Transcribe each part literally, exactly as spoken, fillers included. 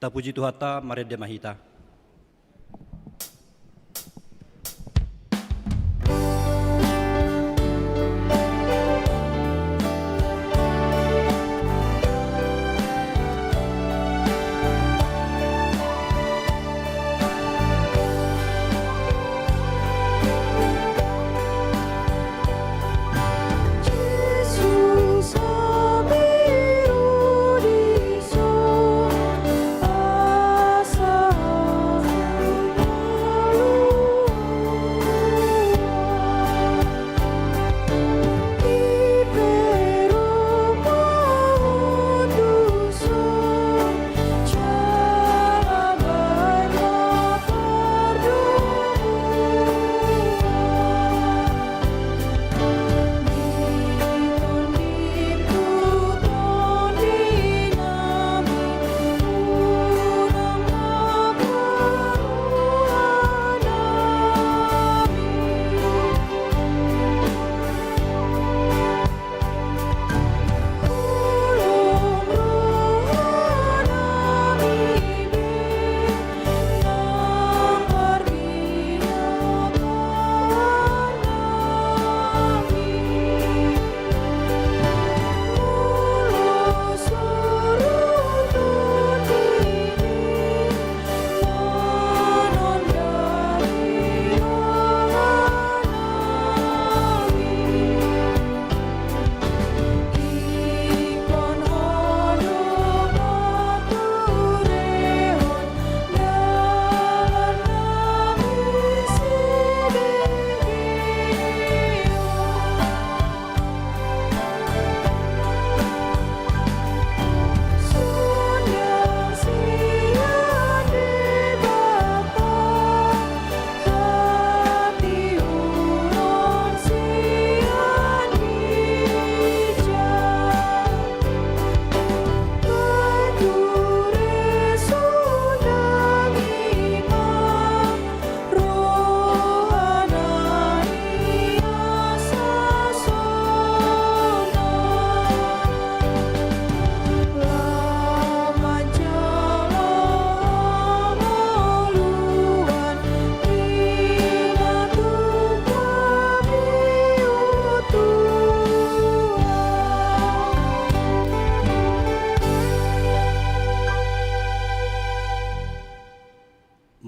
Tapuji Tuhanta, marende ma hita.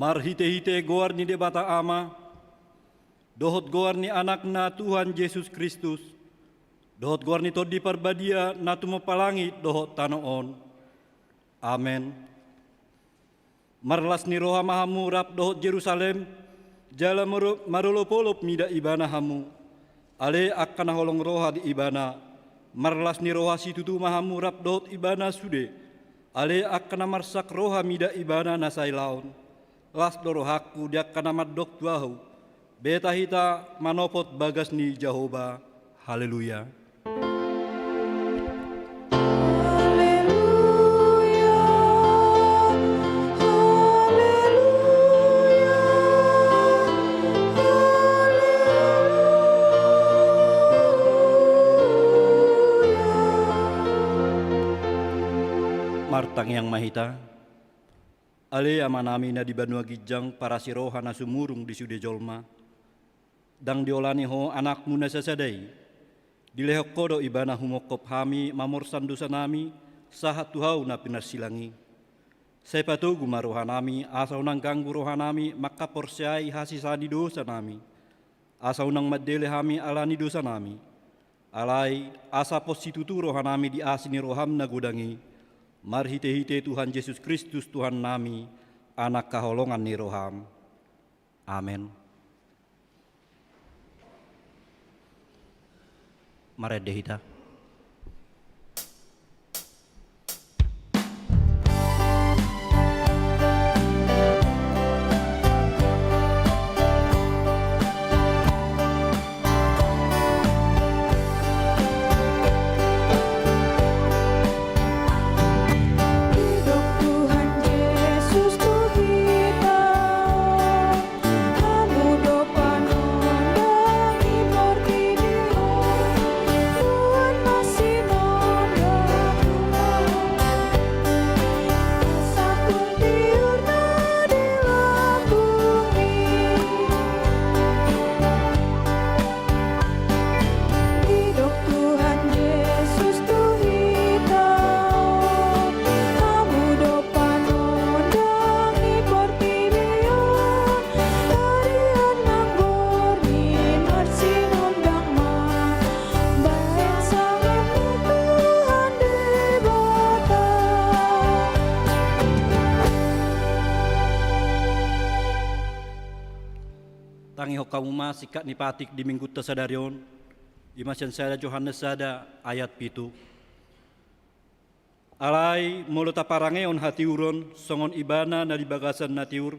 Marhitehite goar ni Debata Ama, dohot goar ni Anakna Tuhan Jesus Kristus, dohot goar ni Tondi Parbadia na tumompa langit dohot tano on. Amen. Marlas ni roha ma hamu rap dohot Jerusalem, jala maro-, marolopolop mida ibana hamu. Ale angka na holong roha di ibana, marlas ni roha situtu ma hamu rap dohot ibana sude. Ale angka na marsak roha mida ibana na sailaon. Las do rohangku di angka na mandok tu ahu. Beta hita manopot bagas ni Jahowa. Haleluya. Haleluya, haleluya, haleluya. Martangiang ma hita. Ale Amanami na di banua ginjang, parasi roha na sumurung di sude jolma. Ndang diolani Ho Anakmu na sasada i. Dilehon Ho do ibana humongkop hami mamorsan dosanami, sahat tu hau na pinarsilang i. Sai patogu ma rohanami, asa unang ganggu rohanami mangkaporseai hasesaan ni dosanami. Asa unang mandele hami ala ni dosanami. Alai, asa pos situtu rohanami di asi ni roham na godang i. Marhitehite Tuhan Jesus Kristus Tuhannami, Anak haholongan ni roham. Amen. Marende hita. Didok Tuhan Jesus tu hita, hamu do panondang ni portibi on, nuaeng Tangihon hamu ma singkat ni patik di Minggunta sadari on, i ma sian sada Johannes sada ayat pitu. Alai molo taparangehon hatiuron songon Ibana na di bagasan na tiur,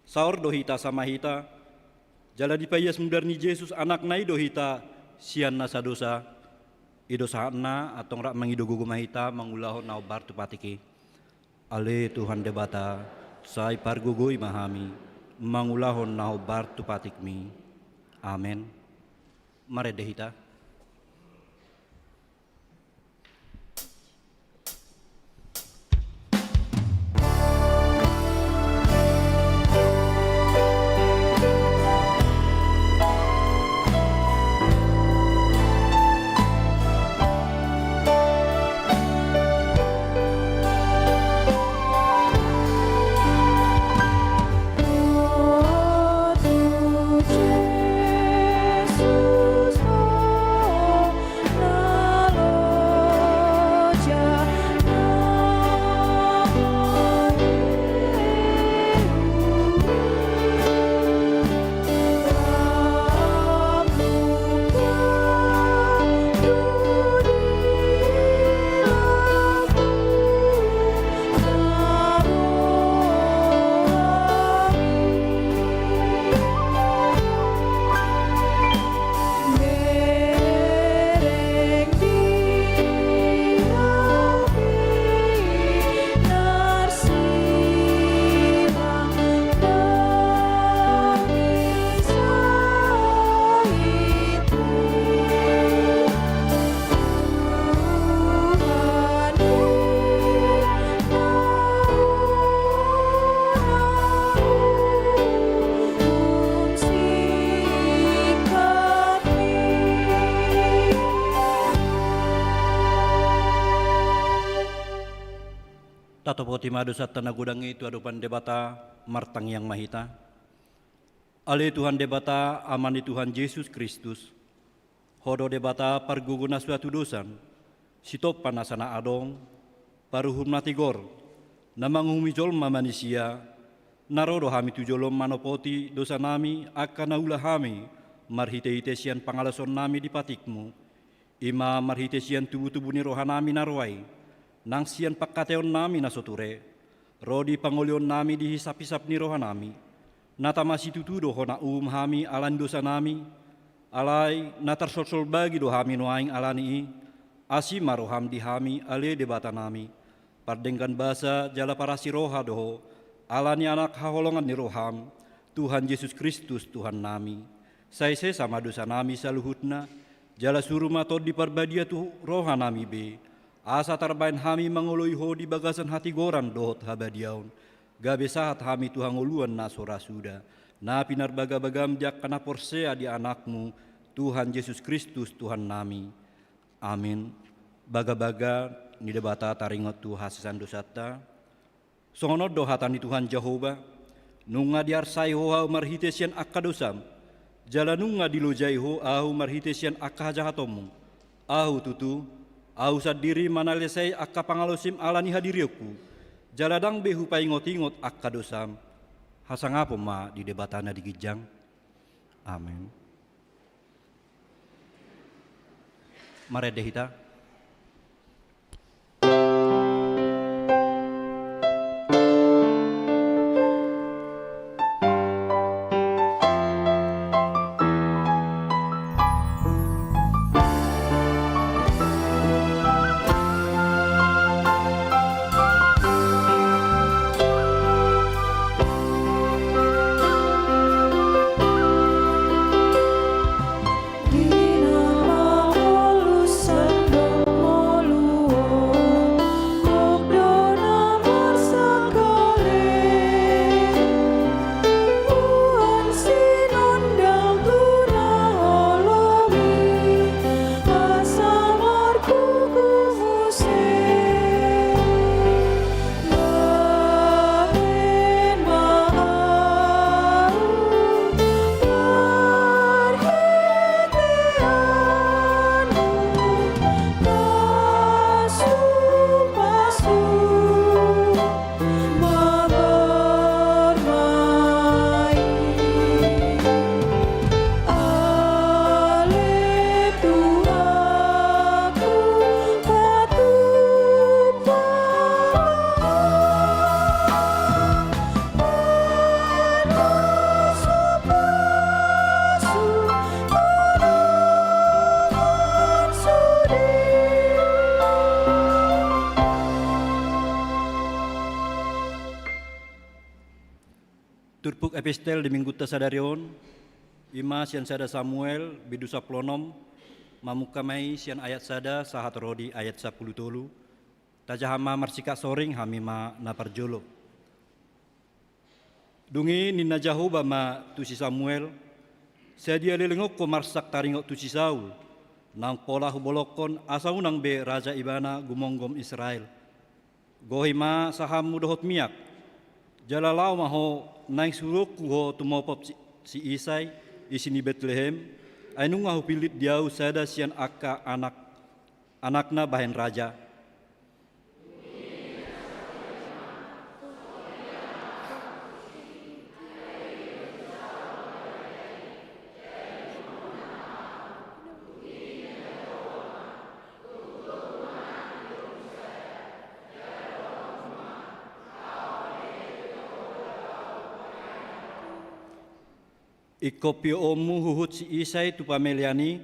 saor do hita sama hita, jala dipaias mudar ni Jesus Anakna i do hita sian nasa dosa. I do sahatna, antong rap mangido gogo ma hita mangulahon na hombar tu patik i. Ale Tuhan Debata, sai pargogoi ma hami mangulahon na hombar tu patikmi. Amen. Marende hita. Tatopoti ma dosanta na godang i tu adopan Debata, martangiang ma hita. Ale Tuhan Debata, Ama ni Tuhan Jesus Kristus, Ho do Debata pargogo na so hatudosan, sitompa nasa na adong, paruhur na tigor, na manguhumi jolma manisia, na ro do hami tu jolom manopoti dosanami angka na ula hami marhitehite sian pangalosonnami di patikmu, i ma marhite sian tubutubu ni rohanami na roa i, nang sian pangkataionnami na so ture, ro di pangolionnami di hisaphisap ni rohanami. Na tama situtu do Ho na uhum hami ala ni dosanami, alai na tarsolsol bagi do hami nuaeng ala ni i. Asi ma roham di hami, ale Debatanami, pardenggan basa jala parasi roha do Ho, ala ni Anak haholongan ni roham, Tuhan Jesus Kristus Tuhannami. Sai sesa ma dosanami saluhutna, jala suru ma Tondi Parbadia tu rohanami be, asa tarbahen hami mangoloi Ho di bagasan hatigoran dohot habadiaon, gabe sahat hami tu hangoluan na so ra suda, na pinarbagabagam di angka na porsea di Anakmu, Tuhan Jesus Kristus Tuhannami. Amin. Bagabaga ni Debata taringot tu hasesaan dosanta. Songon on do hata ni Tuhan Jahowa: Nunga diarsai ho ahu marhite sian angka dosam, jala nunga dilojai ho ahu marhite sian angka hajahatonmu. Ahu tutu, ahu sandiri manalesai angka pangalosim ala ni hadirionku, jala ndang be hupaingotingot angka dosam. Hasangapon ma di Debata na di ginjang. Amen. Marende hita. Turpuk epistel di minggunta sadari on, i ma sian sada Samuel, bindu sampulu onom, mamungka ma i sian ayat sada sahat ro di ayat sampulu tolu. Tajaha ma marsikap soring, hami ma na parjolo. Dung i ninna Jahowa ma tu si Samuel: Sadia leleng on ho marsak taringot tu si Saul, naung pola hubolongkon asa unang be raja ibana gumomgom Israel. Gohi ma sahammu dohot miak, jala laho ma ho, naeng suruonku ho tumopop si, si Isai, isi ni Betlehem, ai nunga hupillit di ahu sada sian angka anak, anakna bahen raja. Ingkon pioonmu huhut si Isai tu pamelean i,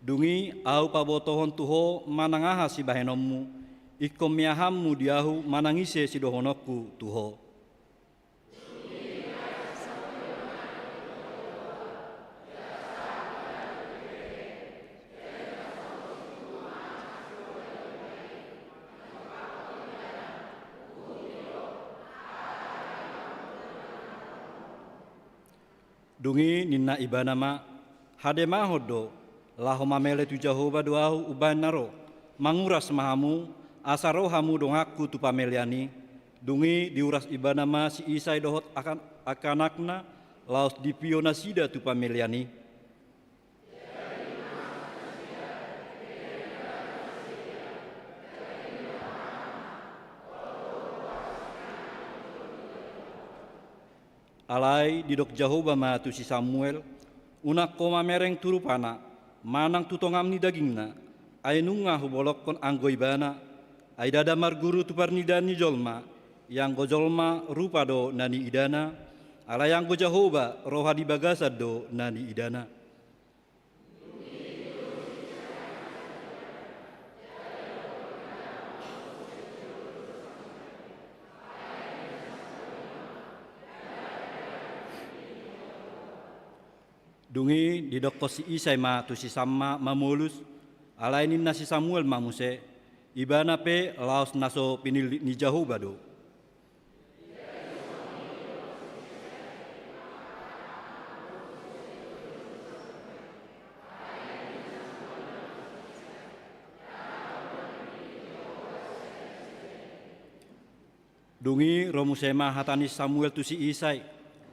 dung i ahu pabotohon tu ho manang aha sibahenonmu, ingkon miahanmu di ahu manang ise sidohononku tu ho. Dung i ninna ibana ma: Hademahon do, laho mamele tu Jahowa do ahu umbahen na ro. Manguras ma hamu, asa ro hamu donganku tu pamelean i. Dung i diuras ibana ma si Isai dohot akan-, angka anakna, laos dipio nasida tu pamelean i. Alai didok Jahowa ma tu si Samuel: Unang ho mamereng tu rupana, manang tu tongam ni dagingna, ai nunga hubolongkon anggo ibana. Ai ndada marguru tu parnidaan ni jolma, ianggo jolma rupa do na niidana, alai anggo Jahowa roha di bagasan do na niidana. Dung i didokkon si Isai ma tu si Samma mamolus, alai ninna si Samuel ma muse: Ibana pe laos na so pinillit ni Jahowa do. Dung i ro muse ma hata ni Samuel tu si Isai: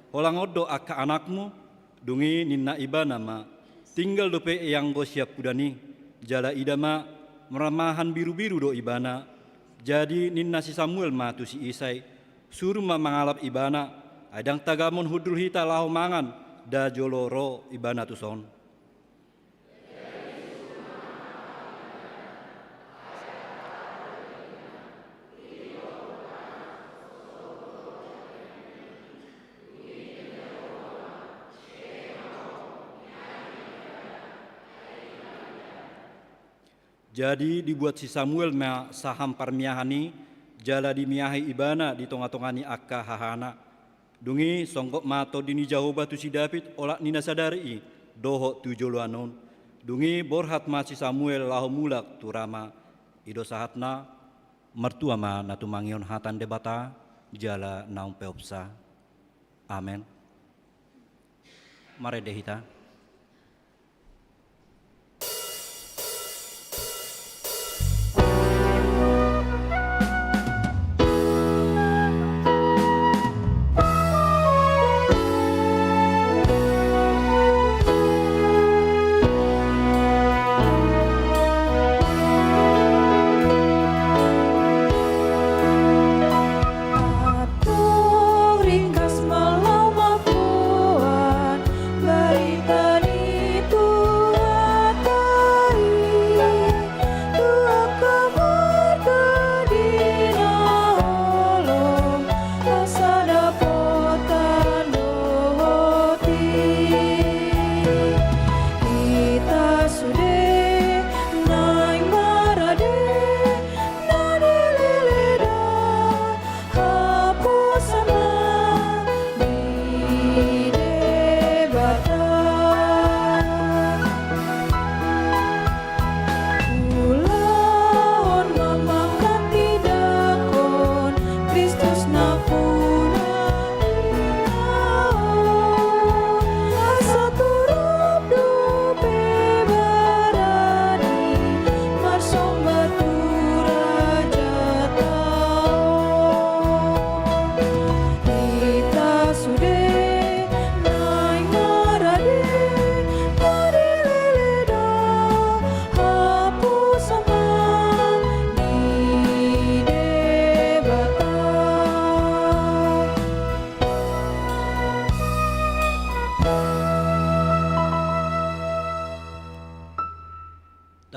Holang on do angka anakmu? Dung i ninna ibana ma: Tinggal dope ianggo siampudan i. Jala ida ma, marmahan birubiru do ibana. Jadi ninna si Samuel ma tu si Isai: Suru ma mangalap ibana, ai ndang tagamon hundul hita laho mangan, nda jolo ro ibana tuson. Jadi dibuat si Samuel ma saham parmiahan i, jala dimiahi ibana di tongatonga ni angka hahana. Dung i songgop ma tondi ni Jahowa tu si David olat ni na sadari i dohot tu joloan on. Dung i borhat ma si Samuel laho mulak tu Rama. I do sahatna. Martua ma na tumangihon hata ni Debata jala naung peopsa. Amen. Marende hita. Antong ringgas ma laho mamboan barita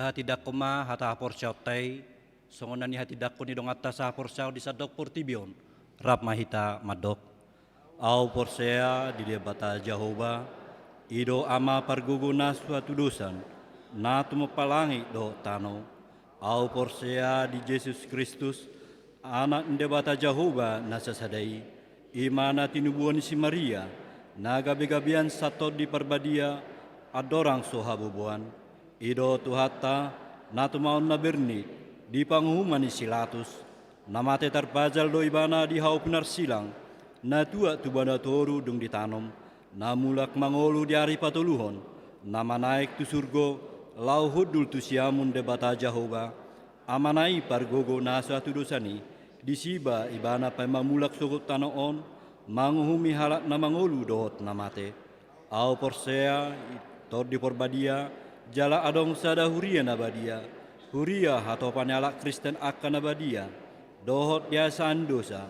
Hatindangkon ma hata haporseaonta i, songon na nihatindangkon ni donganta sahaporseaon di sandok portibi on. Rap ma hita mandok. Ahu porsea di Debata Jahowa, i do Ama pargogo na so hatudosan, na tumompa langit dohot tano. Ahu porsea di Jesus Kristus, Anak ni Debata Jahowa na sasada i, i ma na tinubuan ni si Maria, na gabegabean sian Tondi Parbadia, andorang so haboboan. I do Tuhanta, na tumaon na bernit, di panguhuman ni si Latus, na mate tarpajal do ibana di hau pinarsilang, na tuat tu banua toru dung ditanom, na mulak mangolu di ari patoluhon, na manaek tu surgo, laho hundul tu siamun Debata Jahowa, Amana i pargogo na so hatudosan i, disiba ibana paima mulak sogot tano on, manguhumi halak na mangolu dohot na mate. Ahu porsea, i Tondi Parbadia, jala adong sada huria na badia, huria hatopan ni halak Kristen angka na badia, dohot di hasesaan ni dosa,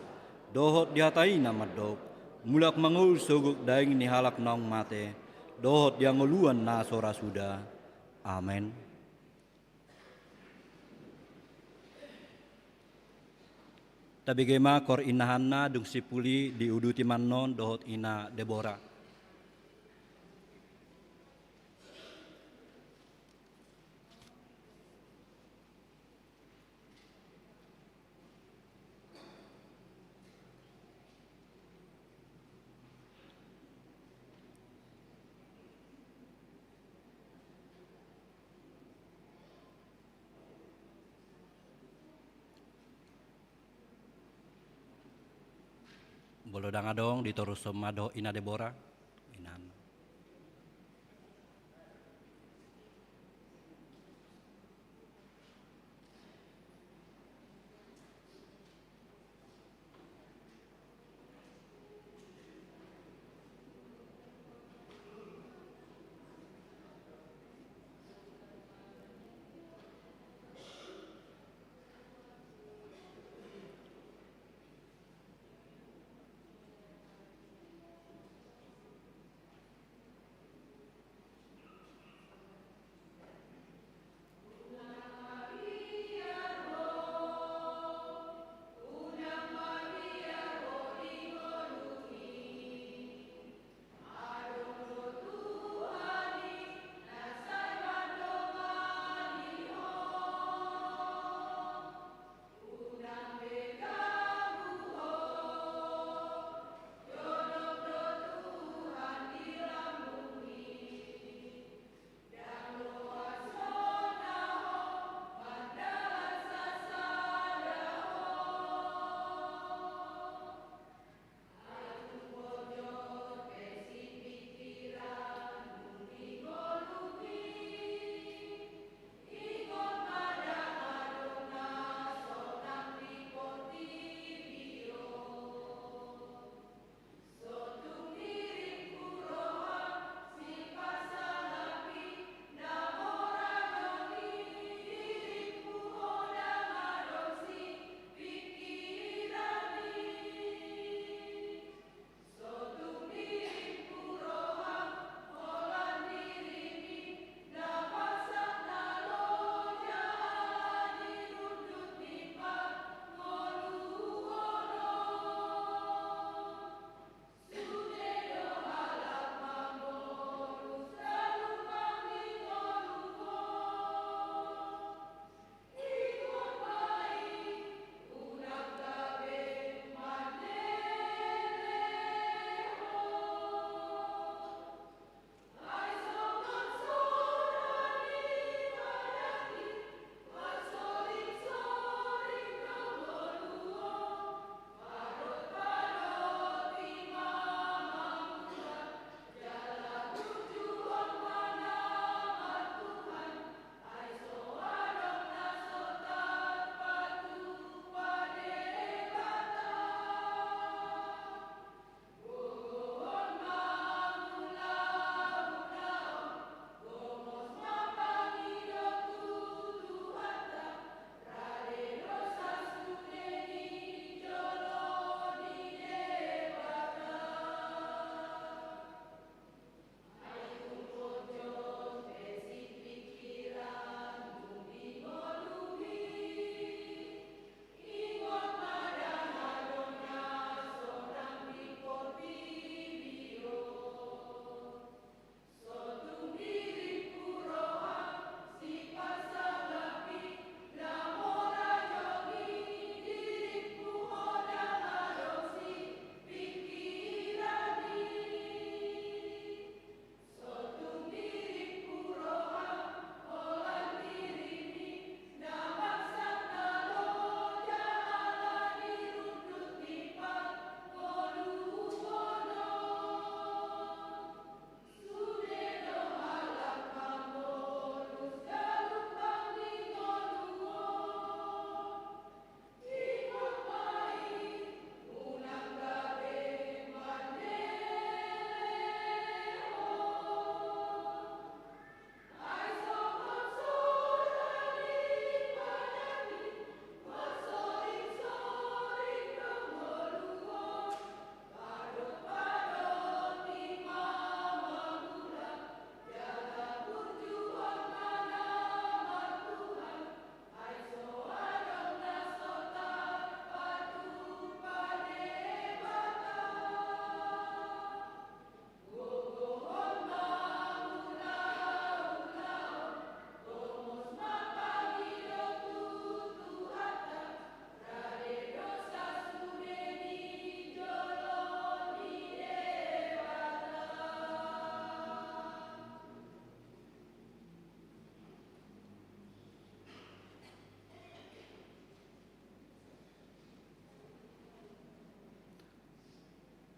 dohot di hata i na mandok, mulak mangolu sogot daging ni halak naung mate, dohot di hangoluan na so ra suda. Amen. Tabege ma koor inna Hanna, dung simpul i diuduti ma annon dohot ina Debora. Molo ndang adong, ditorushon ma dohot ina Debora. Ina Hanna.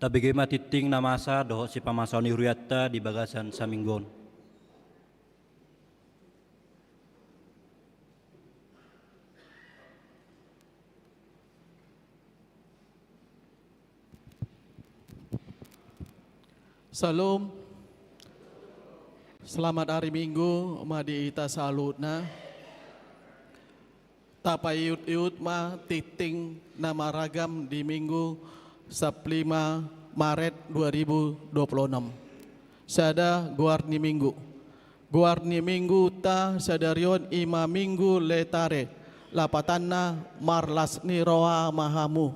Tabege ma tingting na masa dohot sipamasaon ni hurianta di bagasan saminggu on. Syalom. Selamat hari Minggu ma di hita saluhutna. Tapaihut-ihut ma tingting na maragam di Minggu sampulu lima Maret dua ribu dua puluh enam. Sada, goar ni Minggu. Goar ni Mingguta sadari on i ma Minggu Letare, lapatanna marlas ni roha ma hamu.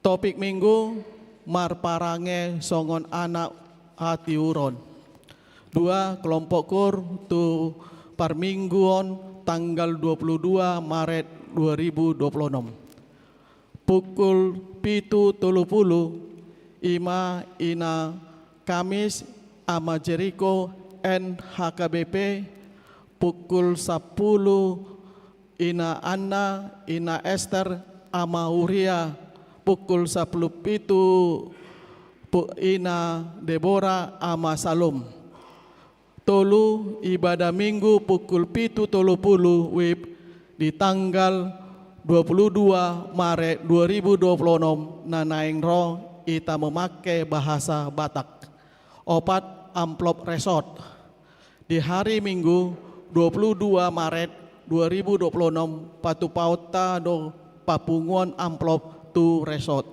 Topik Minggu, marparange songon anak hatiuron. Dua, kelompok kur tu parmingguon tanggal dua puluh dua Maret dua ribu dua puluh enam. Pukul pitu tolu pulu, i ma Ina Kamis, Ama Jeriko, N H K B P, pukul sampulu, Ina Anna, Ina Ester, Ama Uria, pukul sampulu pitu, pu-, Ina Debora, Ama Salom. Tolu, ibadah Minggu pukul pitu tolu pulu WIB di tanggal dua puluh dua Maret dua ribu dua puluh enam na naeng ro, ita memake bahasa Batak. Opat, amplop resort. Di hari Minggu dua puluh dua Maret dua ribu dua puluh enam, patupaonta do papunguon amplop tu resort.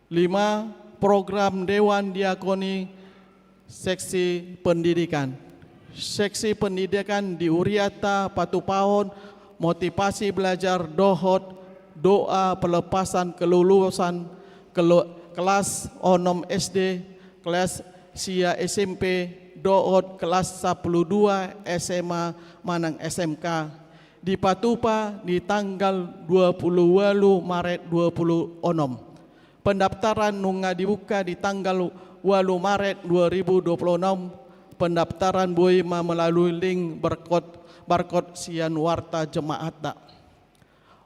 Lima, program Dewan Diakoni Seksi Pendidikan. Seksi pendidikan di hurianta patupaon motivasi belajar dohot doa pelepasan kelulusan kelo-, kelas onom S D, kelas sia S M P, dohot kelas sampulu dua S M A manang S M K, dipatupa di tanggal dua puluh ualu Maret dua puluh onom. Pendaftaran nunga dibuka di tanggal ualu Maret dua ribu dua puluh onom. Pendaftaran boi ma melalui link barcode, barcode sian warta jemaatta.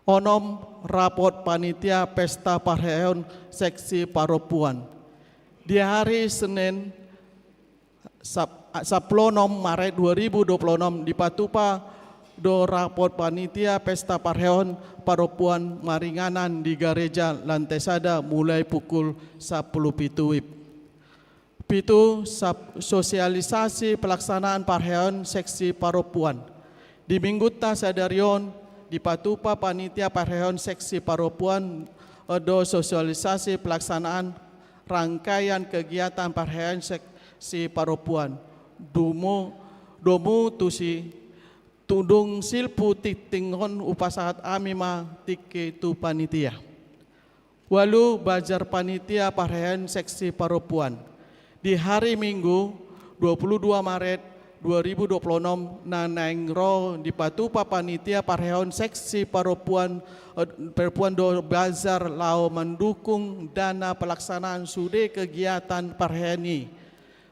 Onom, rapot panitia pesta parheon seksi parompuan. Di hari Senin, sap-, sampulu onom Maret dua ribu dua puluh onom, dipatupa do rapot panitia pesta parheon parompuan maringanan di gareja lantai sada mulai pukul sampulu pitu WIB. Pitu, sap-, sosialisasi pelaksanaan parheon seksi parompuan. Di Mingguta sadari on, dipatupa panitia parheon seksi parompuan, eh, do sosialisasi pelaksanaan rangkaian kegiatan parheon seksi parompuan. Dumu, domu tusi, tu dung silpu tingting on hupasahat hami ma tingki tu panitia. Ualu, bazar panitia parheon seksi parompuan. Di hari Minggu dua puluh dua Maret dua ribu dua puluh onom na naeng ro, dipatupa panitia parheon seksi parompuan, eh, parompuan do bazar laho mandukung dana pelaksanaan sude kegiatan parheon i.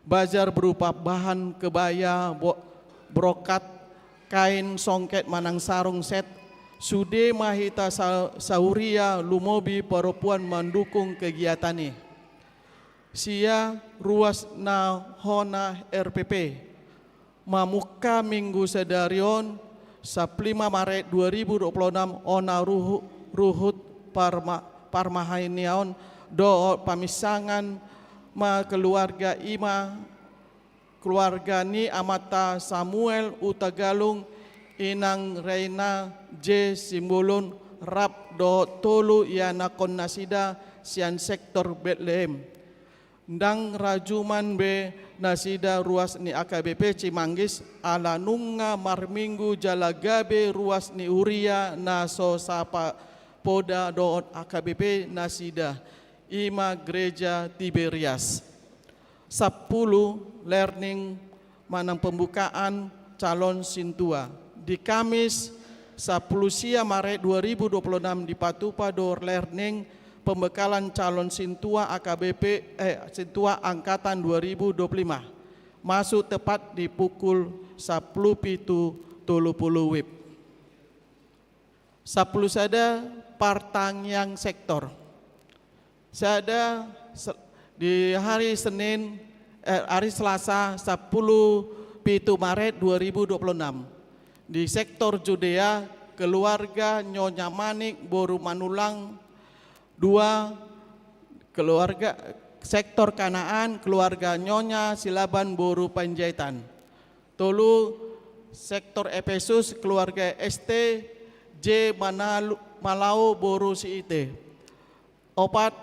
Bazar berupa bahan kebaya, bo-, brokat, kain, songket manang sarung set, sude ma hita sa-, sahuria lumobi parompuan mandukung kegiatan i. Sia, ruas na hona R P P. Mamungka Minggu sadari on, sampulu lima Maret dua ribu dua puluh onom, hona ruhu-, ruhut parma-, parmahaniaon dohot paminsangan ma keluarga i ma, keluarga ni amanta Samuel Hutagalung, inang Reina J Simbolon, rap dohot tolu ianakhon nasida sian sektor Betlehem. Ndang rajuman be nasida ruas ni H K B P Cimanggis, ala nunga marminggu jala gabe ruas ni huria na so sapoda dohot H K B P nasida, i ma Gereja Tiberias. Sampulu, learning manang pembukaan calon sintua. Di Kamis sampulu sia Maret dua ribu dua puluh onom dipatupa do learning pembekalan calon sintua A K B P, eh, sintua angkatan dua ribu dua puluh lima. Masuk tepat di pukul sampulu pitu tolu pulu WIB. Sampulu sada, partangiang sektor. Sada se-, di hari Senin, eh, hari Selasa, sapuluh pitu Maret dua ribu dua puluh enam, di sektor Judea, keluarga Nyonya Manik boru Manullang. Dua, keluarga, sektor Kanaan, keluarga Nyonya Silaban boru Panjaitan. Tolu, sektor Efesus, keluarga S T J Manalu-, Malao boru Siite. Opat,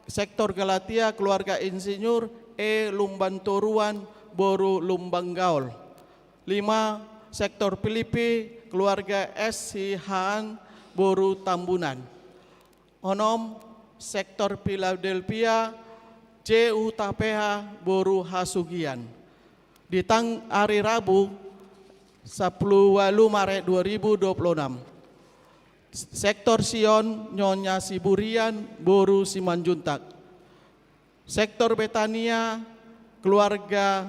sektor Galatia, keluarga Insinyur E Lumbantoruan boru Lumbangaol. Lima, sektor Filipi, keluarga S Sihaan boru Tambunan. Onom, sektor Philadelphia, J Hutabarat boru Hasugian. Di tang-, hari Rabu, sapuluh ualu Maret dua ribu dua puluh enam. Sektor Sion, Nyonya Siburian boru Simanjuntak. Sektor Betania, keluarga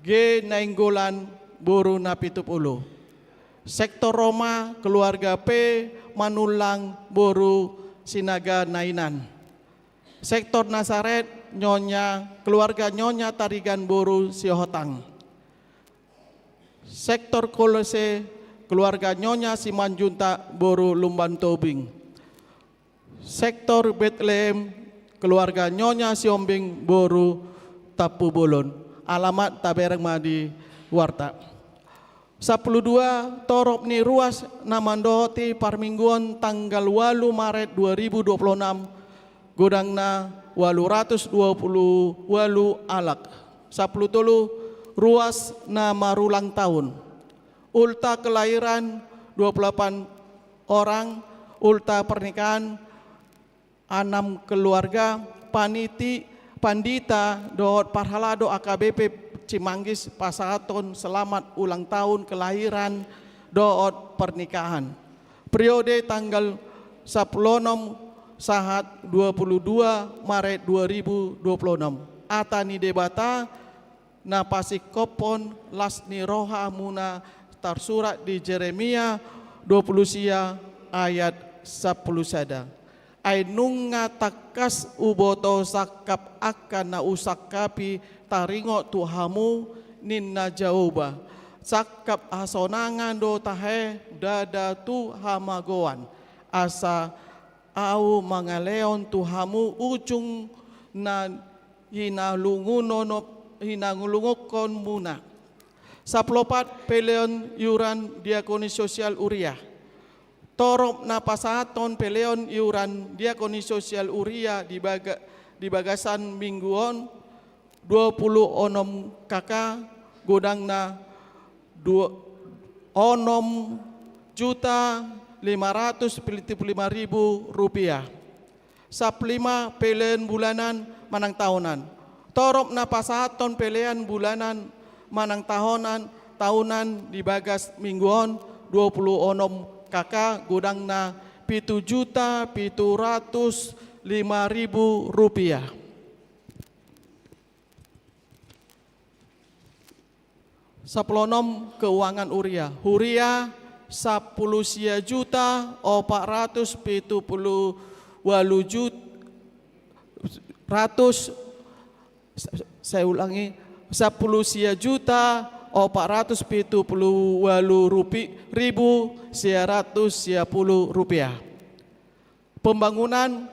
G Nainggolan boru Napitupulu. Sektor Roma, keluarga P Manullang boru Sinaga Nainan. Sektor Nasaret, Nyonya, keluarga Nyonya Tarigan boru Sihotang. Sektor Kolose, keluarga Nyonya Simanjuntak boru Lumbantobing. Sektor Betlehem, keluarga Nyonya Sihombing boru Tampubolon. Alamat tabereng ma di warta. Sapuluh dua, torop ni ruas na mandohoti parmingguon tanggal ualu Maret dua ribu dua puluh enam, godangna ualu ratus dua puluh ualu halak. Sapuluh tolu, ruas na marulang tahun. Ulta kelahiran dua puluh delapan orang, ulta pernikahan enam keluarga, paniti-, pandita dohot parhalado A K B P Cimanggis pasahathon selamat ulang tahun kelahiran dohot pernikahan. Periode tanggal sapuluh onom sahat dua puluh dua Maret dua ribu dua puluh enam. Hata ni Debata na pasingkophon las ni rohamuna tarsurat di Jeremia dua puluh sia ayat sapuluh sada. Ai nunga tangkas huboto sangkap angka na husangkapi taringot tu hamu, ninna Jahowa. Sangkap hasonangan do tahe, ndada tu hamagoan. Asa Ahu mangalehon tu hamu ujung na hinalungunon-, hinalungunhonmuna. Sapuluh opat, peleon iuran diakoni sosial huria. Torop na pasahathon peleon iuran diakoni sosial huria di baga-, di bagasan minggu on, dua puluh onom K K, godangna dua, onom juta lima ratus pitu puluh lima ribu rupiah. Sapuluh lima, pelean bulanan manang taonan. Torop na pasahathon pelean bulanan manang taonan, taonan di bagas minggu on, dua puluh onom K K, godangna pitu juta pitu ratus lima ribu rupiah. Sapuluh onom, keuangan huria. Huria sapuluh sia juta opat ratus pitu puluh ualu jut-, ratus, sa-, saya ulangi, sapuluh sia juta opat ratus pitu puluh ualu rupi-, ribu sia ratus sia puluh rupiah. Pembangunan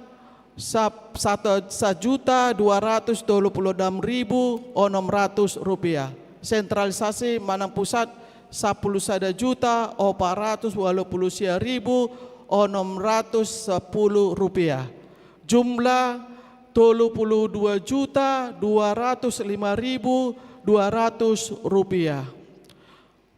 sa-, satu, sajuta dua ratus tolu puluh enam ribu onom ratus rupiah. Sentralisasi manang pusat sapuluh sada juta opat ratus ualu puluh sia ribu onom ratus sapuluh rupiah. Jumlah tolu puluh dua juta dua ratus lima ribu dua ratus rupiah.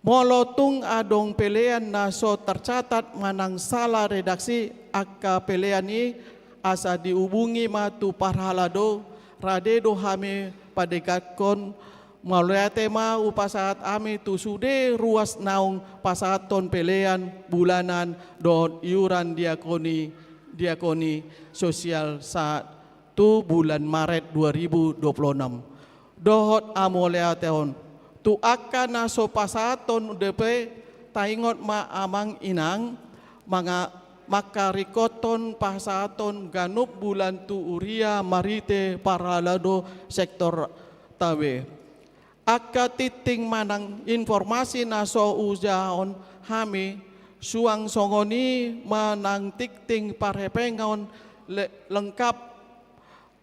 Molo tung adong pelean na so tercatat manang sala redaksi angka pelean i, asa dihubungi ma tu parhalado, rade do hami padegakkon. Mauliate ma hupasahat hami tu sude ruas naung pasahathon pelean bulanan dohot iuran diakoni, diakoni sosial sahat tu bulan Maret dua ribu dua puluh enam. Dohot hamuliateon tu angka na so pasahathon dope, taingot ma amang inang, manga-, mangkaringkothon pasahaton ganup bulan tu huria marhite parhalado sektor ta be. Angka tingting manang informasi na so hujahahon hami, suang songon i ma nang tingting parhepengon le-, lengkap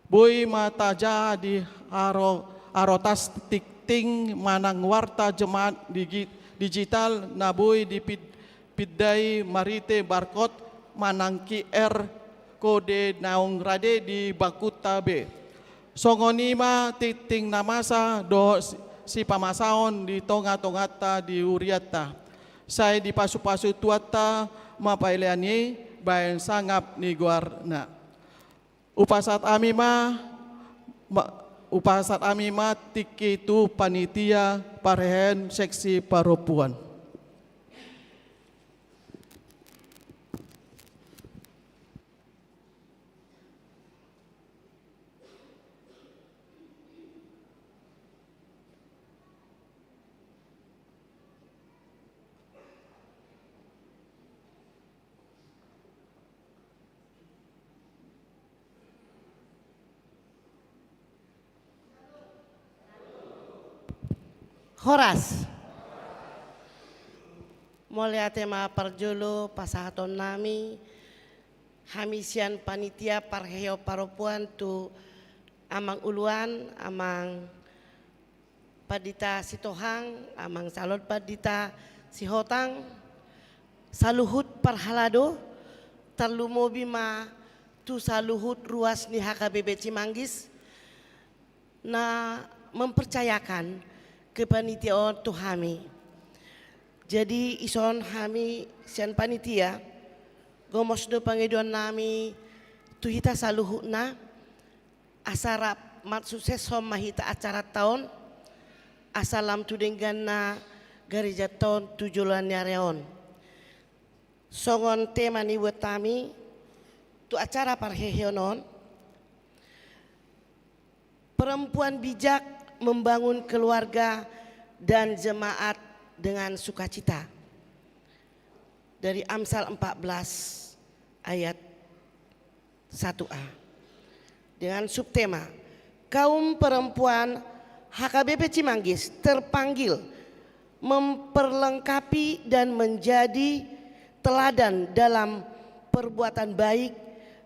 boi ma tajaha di haro-, harotas tingting manang warta jemaat digi-, digital na boi dipid-, pindai marhite barcode manang Q R kode naung rade di bangkuta be. Songon i ma tingting na masa dohot si-, sipamasaon di tonga-tonganta di hurianta. Sai dipasupasu Tuhanta ma pailean i bahen sangap ni goarna. Hupasahat hami ma, ma, hupasahat hami ma tingki tu panitia parheheon seksi parompuan. Horas. Mauliate ma parjolo pasahaton nami, hami sian panitia parheheon parompuan tu Amang Uluan, Amang Pandita Sitohang, Amang Calon Pandita Sihotang, saluhut parhalado, tarlumobi ma tu saluhut ruas ni H K B P Cimanggis, na mempercayakan kepanitiaan tu hami. Jadi, ison hami sian panitia, gomos do pangidoan nami tu hita saluhutna, asa rap marsukseshon ma hita acaranta on, asa lam tu dengganna garejanta on tu joloan ni ari on. Songon tema ni buat nami tu acara parheheon on, perempuan bijak membangun keluarga dan jemaat dengan sukacita. Dari Amsal empat belas ayat satu A. Dengan subtema, kaum perempuan H K B P Cimanggis terpanggil memperlengkapi dan menjadi teladan dalam perbuatan baik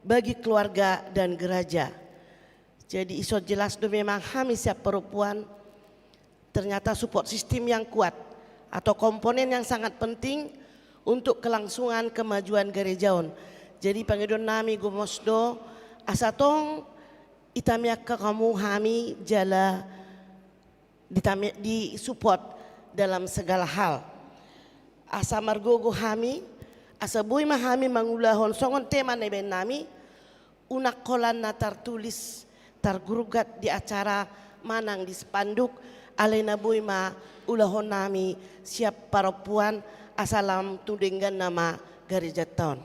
bagi keluarga dan gereja. Jadi, ison jelas do memang hami sian parompuan ternyata support system yang kuat atau komponen yang sangat penting untuk kelangsungan kemajuan gareja on. Jadi, pangidoan nami gomos do, asa tong itamiangkon hamu hami jala ditami-, disupport dalam segala hal. Asa margogo hami, asa boi ma hami mangulahon songon tema na ibaen nami, unang holan na tartulis, targurgat di acara manang di spanduk, alai na boi ma ulahon nami sian parompuan, asa lam tu dengganna ma garejanta on.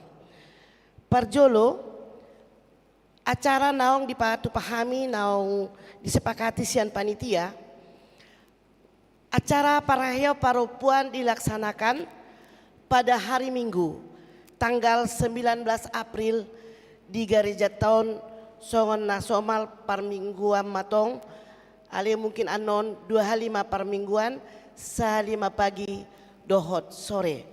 Parjolo, acara naung dipatupa hami, naung disepakati sian panitia, acara parheheon parompuan dilaksanakan pada hari Minggu, tanggal sembilan belas April, di garejanta on, songon na somal parmingguan ma tong, alai mungkin annon dua hali ma parmingguan, sahali ma pagi dohot sore.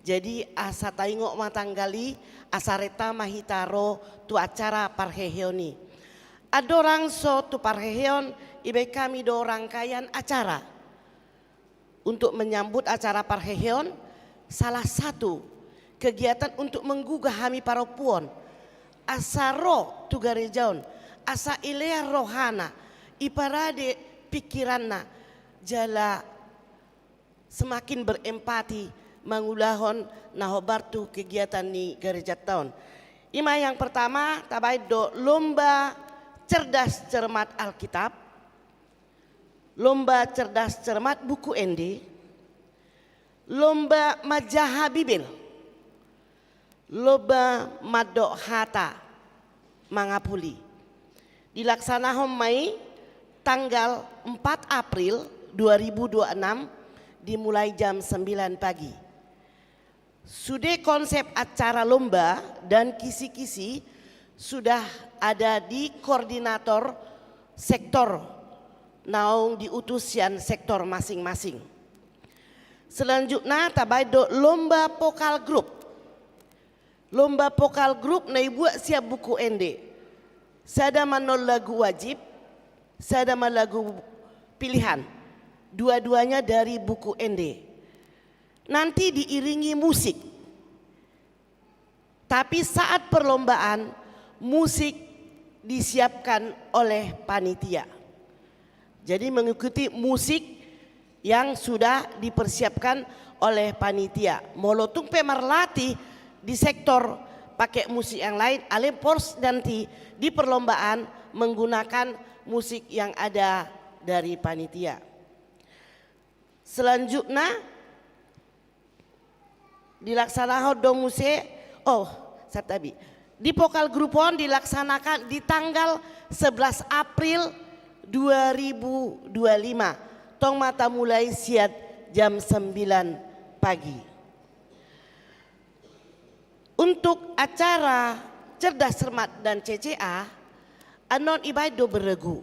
Jadi, asa taingot ma tanggal i, asa renta ma hita ro tu acara parheheon i. Andorang so tu parheheon, ibaen hami do rangkaian acara. Untuk menyambut acara parheheon, salah satu kegiatan untuk menggugah hami parompuan. Asa ro tu gareja on, asa ilean rohana, iparade pikiranna, jala semakin berempati mangulahon na hombar tu kegiatan ni garejanta on. I ma yang pertama, tabaen do lomba cerdas cermat Alkitab, lomba cerdas cermat buku ende, lomba manjaha Bibel, lomba mandok hata mangapuli. Dilaksanahon ma i tanggal empat April dua ribu dua enam, dimulai jam sembilan pagi. Sude konsep acara lomba dan kisi-kisi sudah ada di koordinator sektor naung diutus sian sektor masing-masing. Selanjutna tabaen do lomba vokal grup. Lomba vokal grup na ibuat sian buku ende. Sada ma non lagu wajib, sada ma lagu pilihan. Dua-duanya dari buku ende. Nanti diiringi musik. Tapi saat perlombaan, musik disiapkan oleh panitia. Jadi mengikuti musik yang sudah dipersiapkan oleh panitia. Molo tung pe marlatih di sektor pakai musik yang lain, alai pos nanti di perlombaan menggunakan musik yang ada dari panitia. Selanjutna, dilaksanahon do muse, oh, santabi. Di vokal grup on dilaksanakan di tanggal sebelas April dua ribu dua lima. Tong ma tamulai sian jam sembilan pagi. Untuk acara Cerdas Cermat dan C C A, annon ibaen do beregu.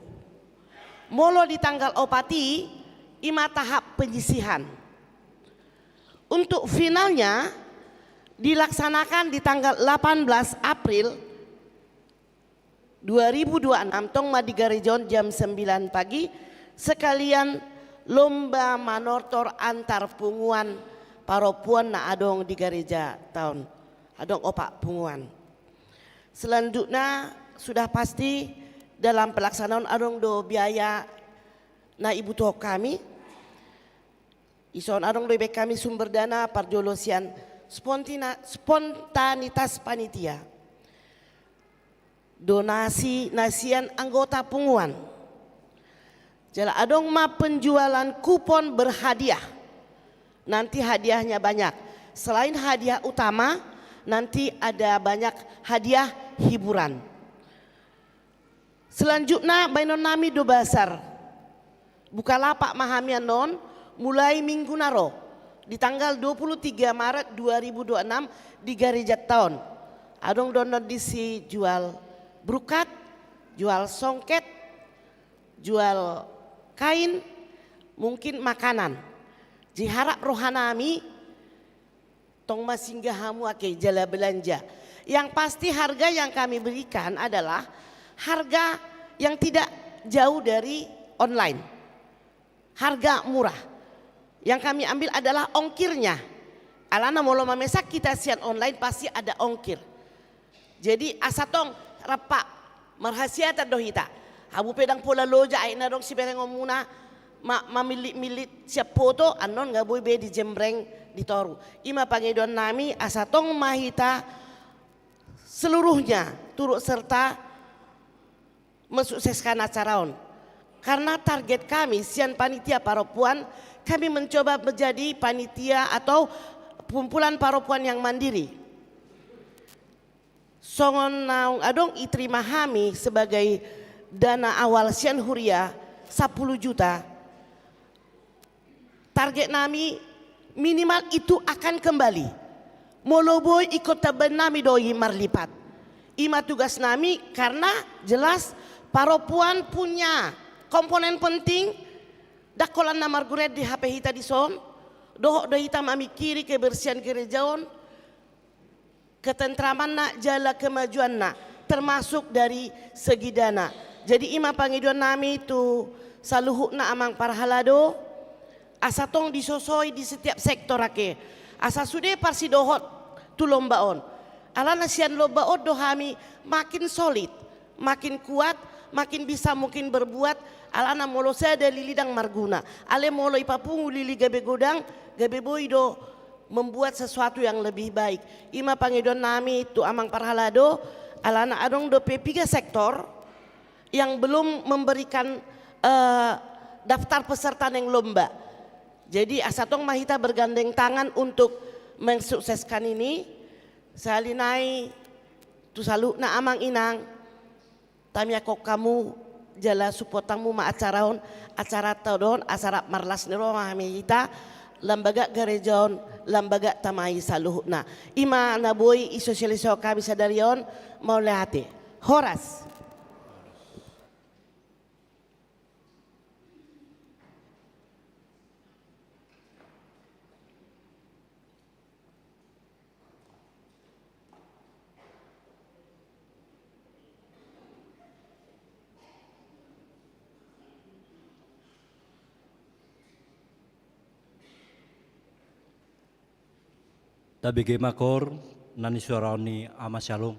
Molo di tanggal opat i, ima tahap penyisihan. Untuk finalnya dilaksanakan di tanggal delapan belas April dua ribu dua enam, tong ma di gareja on jam sembilan pagi, sekalian lomba manortor antar punguan parompuan na adong di gareja ta on. Adong opat punguan. Selanjutnya, sudah pasti dalam pelaksanaan adong do biaya na ibutuhon hami. Dison adong do dibaen hami sumber dana parjolo sian spontina-, spontanitas panitia. Donasi na sian anggota punguan. Jala adong ma penjualan kupon berhadiah. Nanti hadiahnya banyak. Selain hadiah utama, nanti ada banyak hadiah hiburan. Selanjutna, baenon nami do bazar. Bukalapak ma hami annon, mulai minggu na ro, di tanggal dua puluh tiga Maret dua ribu dua enam di gareja ta on. Adong do annon disi jual brukat, jual songket, jual kain, mungkin makanan. Jadi harap roha nami, tong ma singgah hamu ake jala belanja. Yang pasti harga yang kami berikan adalah harga yang tidak jauh dari online. Harga murah. Yang kami ambil adalah ongkirnya. Alana molo mamesan hita sian online pasti ada ongkir. Jadi asa tong rap marhasiatan do hita. Hamu pe ndang pola loja ai na adong siberengonmuna ma-, mamillit-millit sian foto, annon nga boi be dijembreng di toru. Ima pangidoan nami, asa tong ma hita seluruhnya turut serta mensukseskan acara on. Karena target kami sian panitia parompuan, kami mencoba menjadi panitia atau kumpulan parompuan yang mandiri. Songon naung adong diterima hami sebagai dana awal sian huria, sapuluh juta. Target nami minimal itu akan kembali. Molo boi ingkon tambaen nami do i marlipat. Ima tugas nami karena jelas parompuan punya komponen penting. Ndang holan na marguru di hape hita dison, dohot do hita mamingkiri kebersihan gereja on, ketentramanna jala kemajuanna, termasuk dari segi dana. Jadi ima pangidoan nami tu saluhutna amang parhalado, asa tong disosoi di setiap sektor ake, asa sude parsidohot tu lomba on. Alana sian lomba on do hami makin solid, makin kuat, makin bisa mungkin berbuat, alana molo sada lili ndang marguna. Alai molo ipapungu lili gabe godang, gabe boi do membuat sesuatu yang lebih baik. Ima pangidoan nami tu amang parhalado, alana adong dope piga sektor yang belum memberikan, eh, daftar peserta naeng lomba. Jadi asa tong ma hita bergandeng tangan untuk mensukseskan ini. Sahali nai tu saluhutna amang inang, tamiangkon hamu jala supportanmu ma acara on, acara ta on, asa rap marlas ni roha ma hami hita, Lambaga gareja on, lambaga tama i saluhutna. I ma na boi disosialisahon hami sadari on, mauliate. Horas. Tabege ma koor na nisuarahon ni Ama Sialong.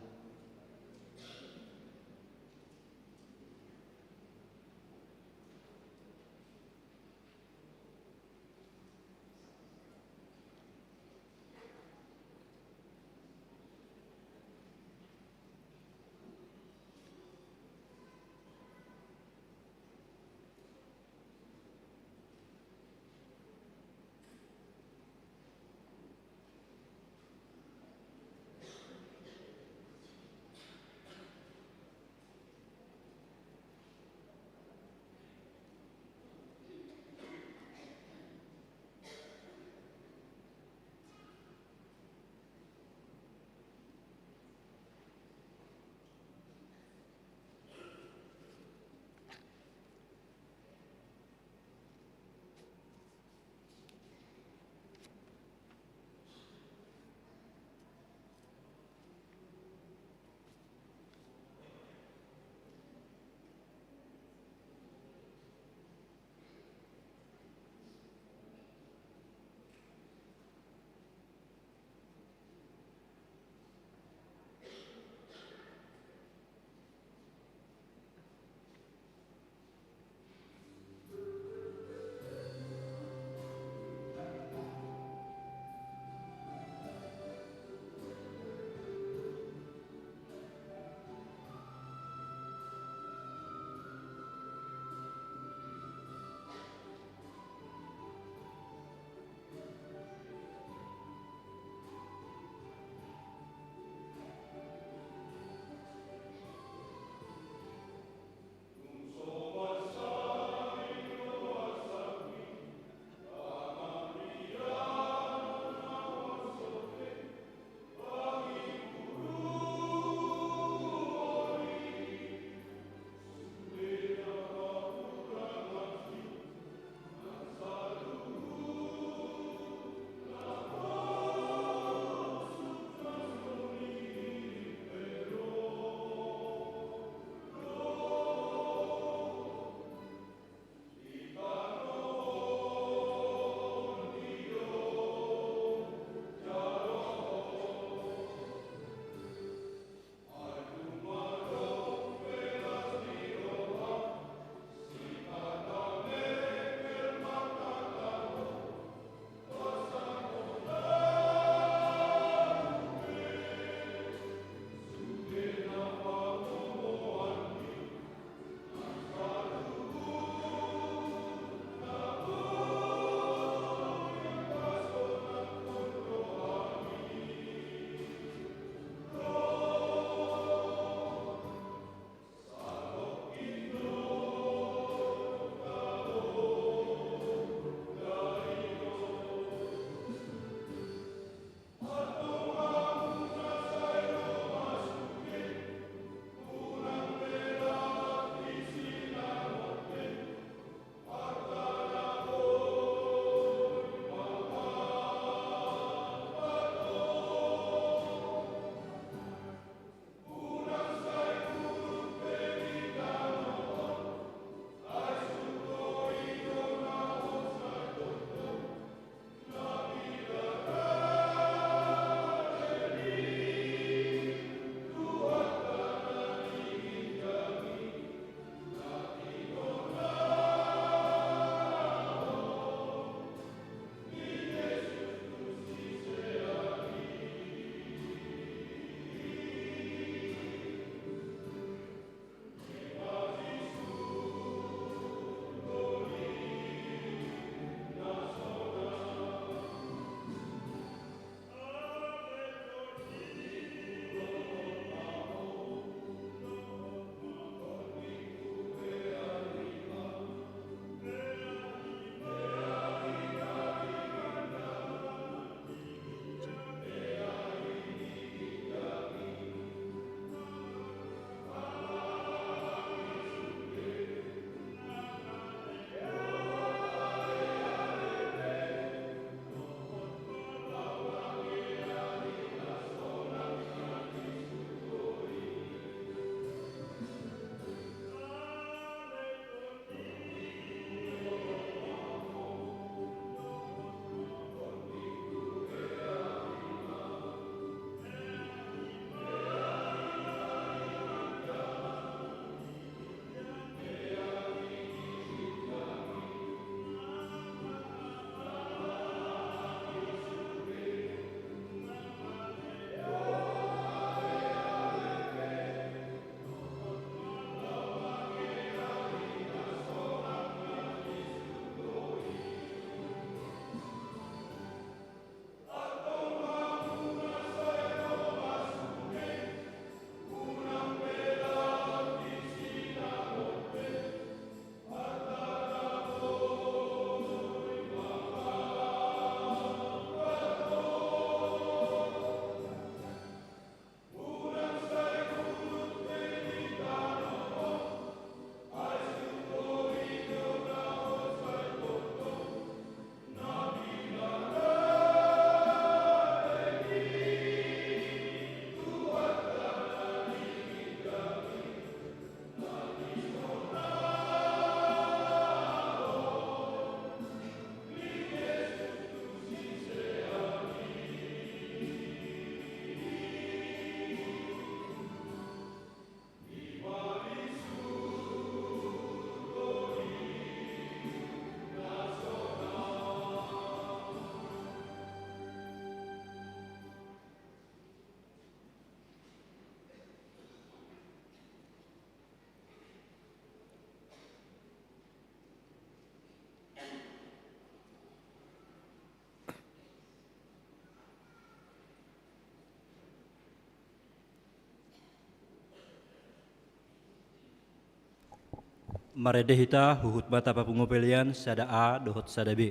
Marende hita huhut ma tapapungu pelean sada A dohot sada B.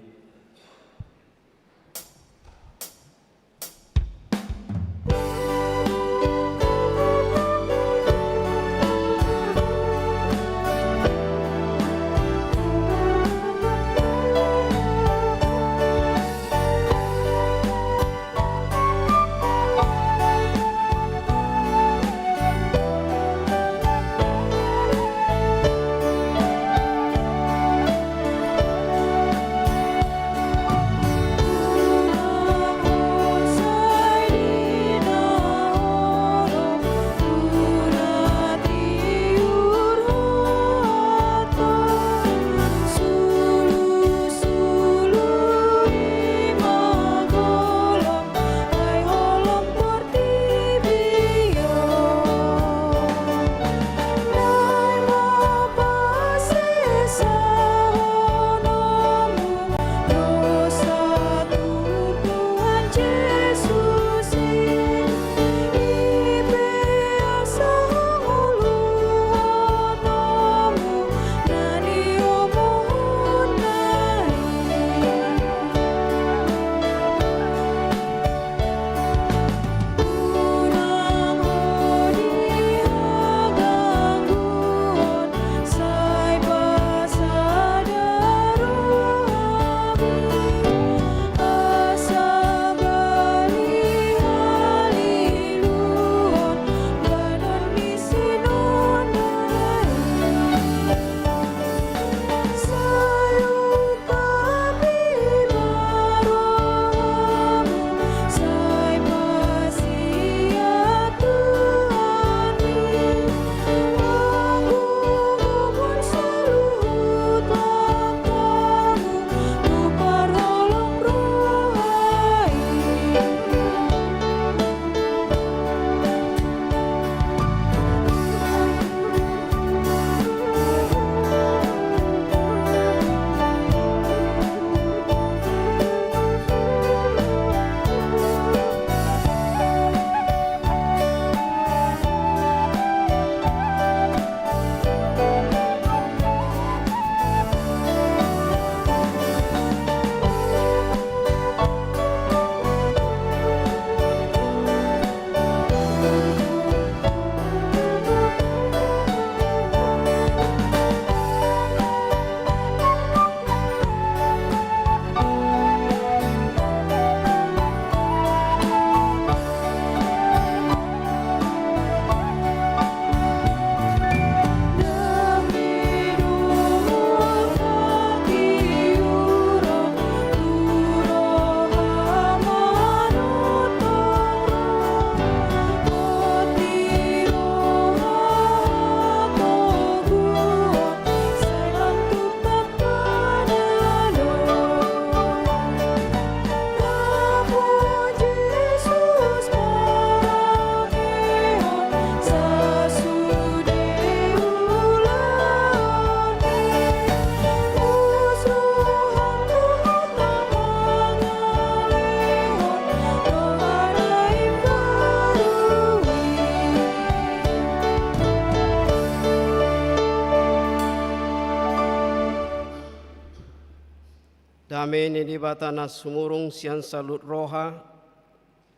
Dame ni Debata na sumurung sian saluhut roha,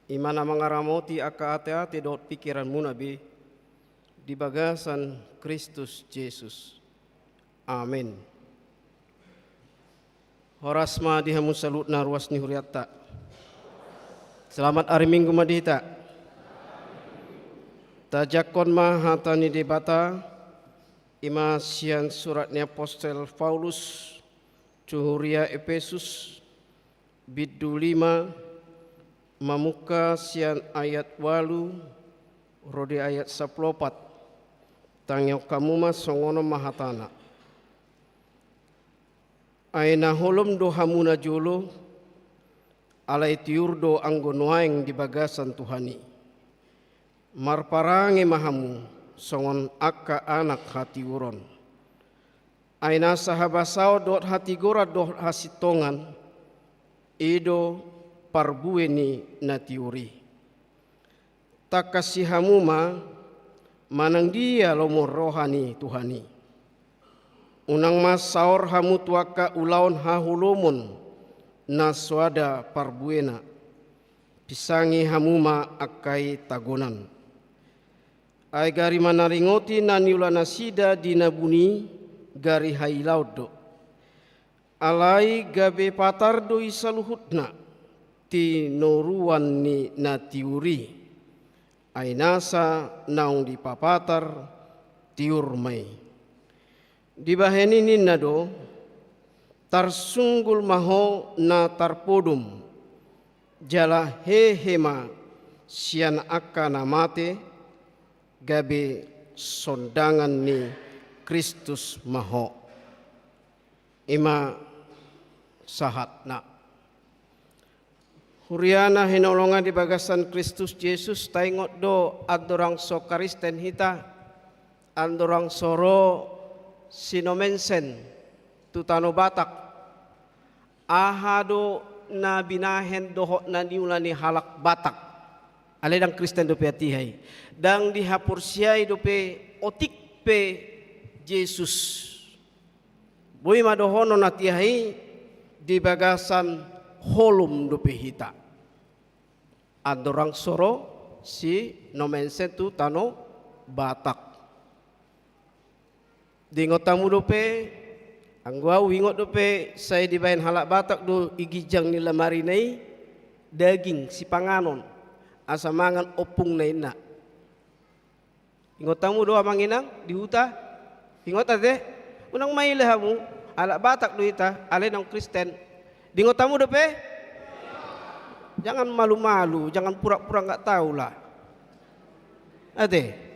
i ma na mangaramoti angka ateate dohot pingkiranmuna be di bagasan Kristus Jesus. Amen. Horas ma di hamu saluhutna ruas ni hurianta. Selamat ari Minggu ma di hita. Tajangkon ma hata ni Debata, i ma sian surat ni apostel Paulus tu huria Epesus, bindu lima, mamungka sian ayat ualu ro di ayat sampulu opat. Tangihon hamu ma, songon on ma hatana. Ai na holom do hamu najolo, alai tiur do anggo nuaeng di bagasan Tuhan i. Marparange ma hamu songon angka anak hatiuron. Ai nasa habasaon dohot hatigoran dohot hasintongan, i do parbue ni na tiur i. Tangkasi hamu ma, manang dia lomo roha ni Tuhan i. Unang ma saor hamu tu angka ulaon haholomon na so ada parbuena. Pisangi hamu ma angka i tagonan. Ai gari manaringoti na niula nasida di na buni, gari hailaon do. Alai gabe patar do i saluhutna, tinoruan ni na tiur i. Ai nasa naung dipapatar, tiur ma i. Dibahen i ninna do, tarsunggul ma ho na tarpodom, jala hehe ma sian angka na mate, gabe sondangan ni Kristus ma ho. I ma sahatna. Huria na hinaholongan di bagasan Kristus Jesus, taingot do andorang so Kristen hita, andorang so ro si Nommensen tu tano Batak. Aha do na binahen dohot na niula ni halak Batak? Alai ndang Kristen dope hita i. Ndang dihaporseai dope otik pe Jesus. Boi ma dohonon hita i di bagasan holom dope hita. Andorang so ro si Nommensen tu tano Batak. Diingot hamu dope, anggo au huingot dope, sai dibahen halak Batak do i ginjang ni lamarina i daging sipanganon, asa mangan ompungna inna. Ingot hamu do amang inang di huta? Ingot ate? Unang maila hamu, halak Batak do hita, alai naung Kristen. Diingot hamu dope? Jangan malu-malu, jangan pura-pura nggak tahu lah. Ate?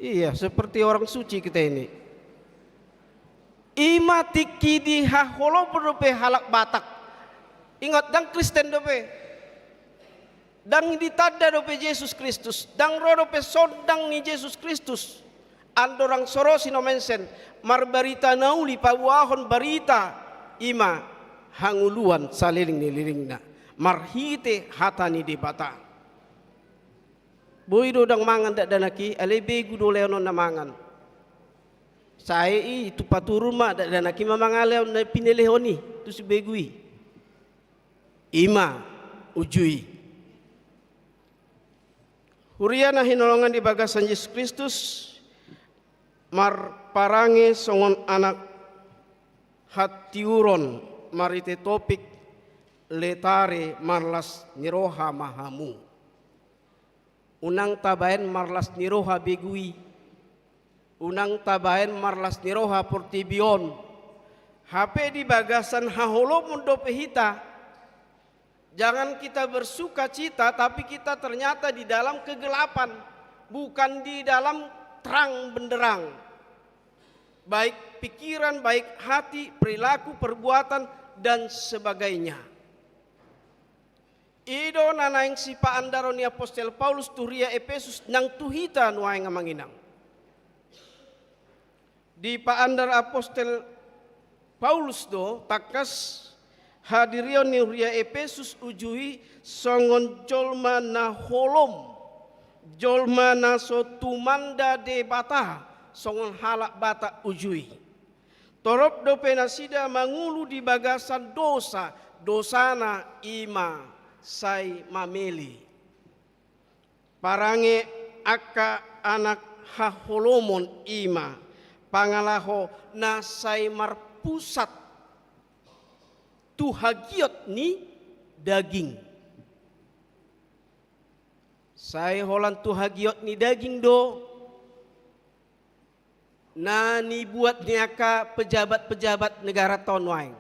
Iya, seperti orang suci kita ini. I ma tingki dihaholomon dope halak Batak. Ingot, ndang Kristen dope. Ndang ditanda dope Jesus Kristus, ndang ro dope sondang ni Jesus Kristus. Andorang so ro si Nommensen, marbarita na uli, paboahon barita, i ma hangoluan saleleng ni lelengna, marhite hata ni Debata. Boi do ndang mangan dakdanak i, alai begu do lehonon na mangan. Sae i, itupa turun ma dakdanak i ma mangalehon na pinelehon i tu si begu i. I ma uju i. Huria na hinaholongan di bagasan Jesus Kristus, marparange songon anak hatiuron marhite topik Letare marlas ni roha ma hamu. Unang tabaen marlas ni roha begu i. Unang tabaen marlas ni roha portibi on. Hape di bagasan haholomon dope hita. Jangan kita bersukacita, tapi kita ternyata di dalam kegelapan, bukan di dalam terang benderang. Baik pikiran, baik hati, perilaku, perbuatan, dan sebagainya. I do na naeng sipaandaron ni apostel Paulus tu huria Epesus nang tu hita nuaeng amang inang. Dipaandar apostel Paulus do tangkas hadirion ni huria Epesus uju i songon jolma na holom, jolma na so tumanda Debata, songon halak Batak uju i. Torop dope nasida mangolu di bagasan dosa, dosana i ma sai mamele. Parange angka anak haholomon i ma pangalaho na sai marpusat tu hagiot ni daging. Sai holan tu hagiot ni daging do na nibuat ni angka pejabat-pejabat negara on nuaeng.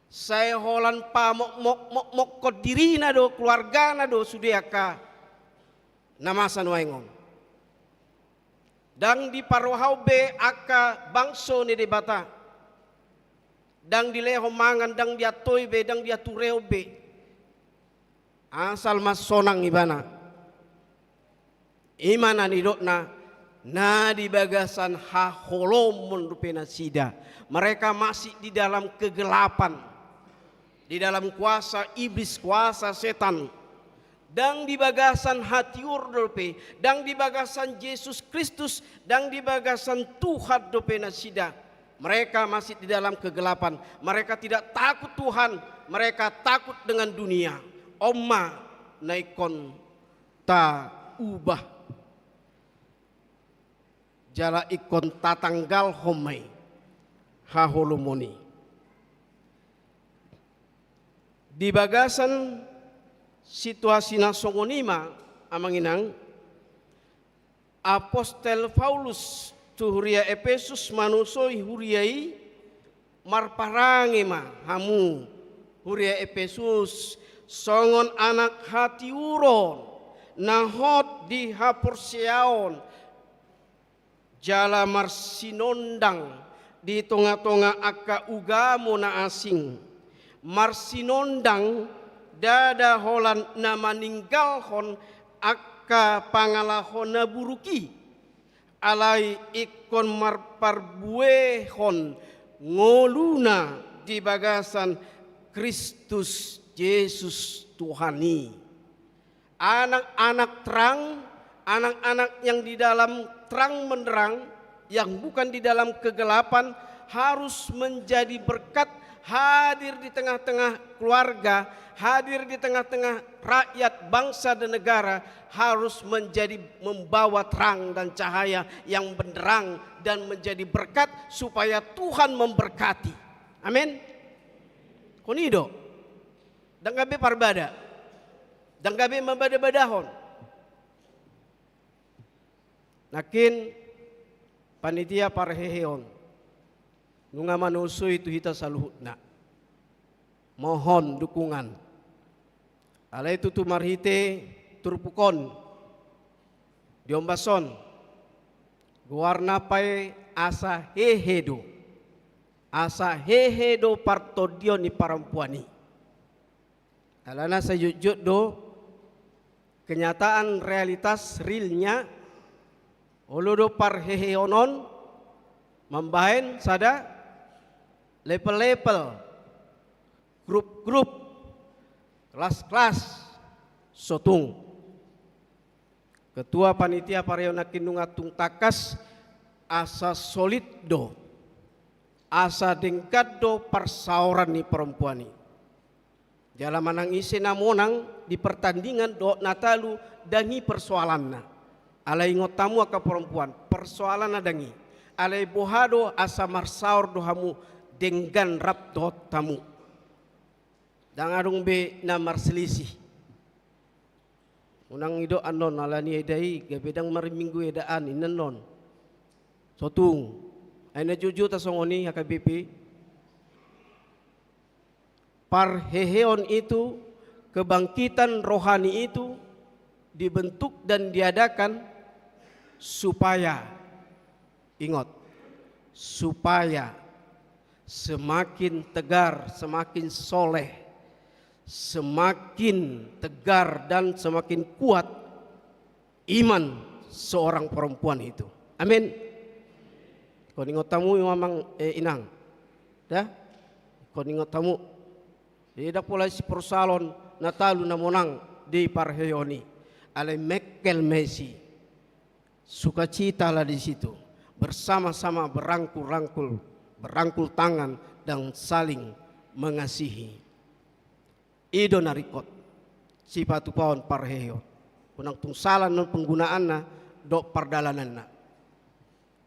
Sai holan pamokmok-mokmokkon dirina do, keluargana do sude angka na masa nuaeng on. Ndang diparrohahon be angka bangso ni Debata. Ndang dilehon mangan, ndang diantoi be, ndang diaturehon be. Asal ma sonang ibana. I ma na nidokna, na di bagasan haholomon dope nasida. Mereka masih di dalam kegelapan. Di dalam kuasa iblis, kuasa setan. Ndang di bagasan hatiur dope, ndang di bagasan Jesus Kristus, ndang di bagasan Tuhan dope nasida. Mereka masih di dalam kegelapan. Mereka tidak takut Tuhan, mereka takut dengan dunia. On ma na ingkon taubah. Jala ingkon tatanggalhon ma i haholomon i. Di bagasan situasi na songon i ma, amang inang, apostel Paulus tu huria Epesus manusoi huria i, marparange ma hamu huria Epesus songon anak hatiuron na hot di haporseaon, jala marsinondang di tonga-tonga angka ugamo na asing. Marsinondang ndada holan na maninggalhon angka pangalaho na buruk i, alai ingkon marparbuehon ngoluna di bagasan Kristus Jesus Tuhan i. Anak-anak terang, anak-anak yang di dalam terang benderang, yang bukan di dalam kegelapan, harus menjadi berkat, hadir di tengah-tengah keluarga, hadir di tengah-tengah rakyat, bangsa, dan negara, harus menjadi, membawa terang dan cahaya yang benderang dan menjadi berkat supaya Tuhan memberkati. Amin. Kon i do. Ndang gabe parbada. Ndang gabe mambada-badahon. Nangkin panitia parheheon nunga manusoi tu hita saluhutna. Mohon dukungan. Alai tutu marhite turpuk on, di ombas on, goarna pe asa hehe do. Asa hehe do partondion ni parompuan i. Alana sai jotjot do kenyataan, realitas realnya, olo do parheheon on mambahen sada level-level, grup-grup, kelas-kelas, so tung. Ketua panitia parheheon nangkin nunga tung tangkas, asa solid do, asa denggan do parsaoran ni parompuan i. Jala manang ise na monang di pertandingan dohot na talu, ndang i persoalanna. Alai ingot hamu angka parompuan, persoalanna ndang i. Alai boha do asa marsaor do hamu denggan rap dohot hamu. Ndang adong be na marselisih. Unang i do annon, alani eda i gabe ndang marminggu edaan, inna annon. So tung. Ai na jotjot songon i H K B P. Parheheon itu, kebangkitan rohani itu dibentuk dan diadakan supaya, ingat, supaya semakin tegar, semakin soleh, semakin tegar dan semakin kuat iman seorang perempuan itu. Amin. Kon ingot hamu, amang, eh, inang. Dah? Kon ingot hamu. Jadi ndang pola siporsalon na talu na monang di parheheon i. Alai mengkel ma i, sukacitalah di situ. Bersama-sama berangkul-rangkul, berangkul tangan dan saling mengasihi. I do na ringkot sipatupaon parheheon. Unang tung sala annon penggunaanna dohot pardalananna.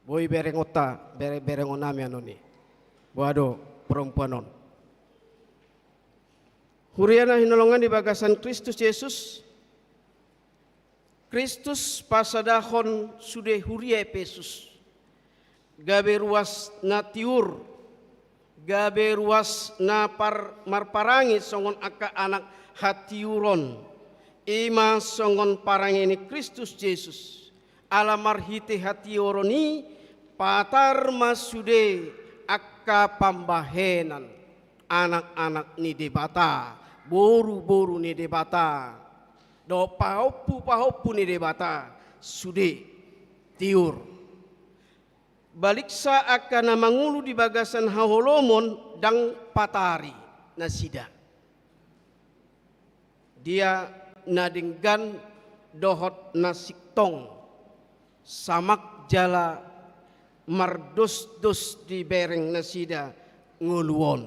Boi berengonta, bere-, berengon nami annon i. Boha do parompuan on. Huria na hinaholongan di bagasan Kristus Jesus, Kristus pasadahon sude huria Epesus. Gabe ruas na tiur, gabe ruas na par-, marparange songon angka anak hatiuron. I ma songon parange ni Kristus Jesus. Ala marhite hatiuron i, patar ma sude angka pambahenan, anak-anak ni Debata, boru-boru ni Debata, dohot pahompu-pahompu ni Debata, sude tiur. Baliksa angka na mangolu di bagasan haholomon ndang patari nasida. Dia na denggan dohot na sintong, samak jala mardosdos dibereng nasida ngolu on.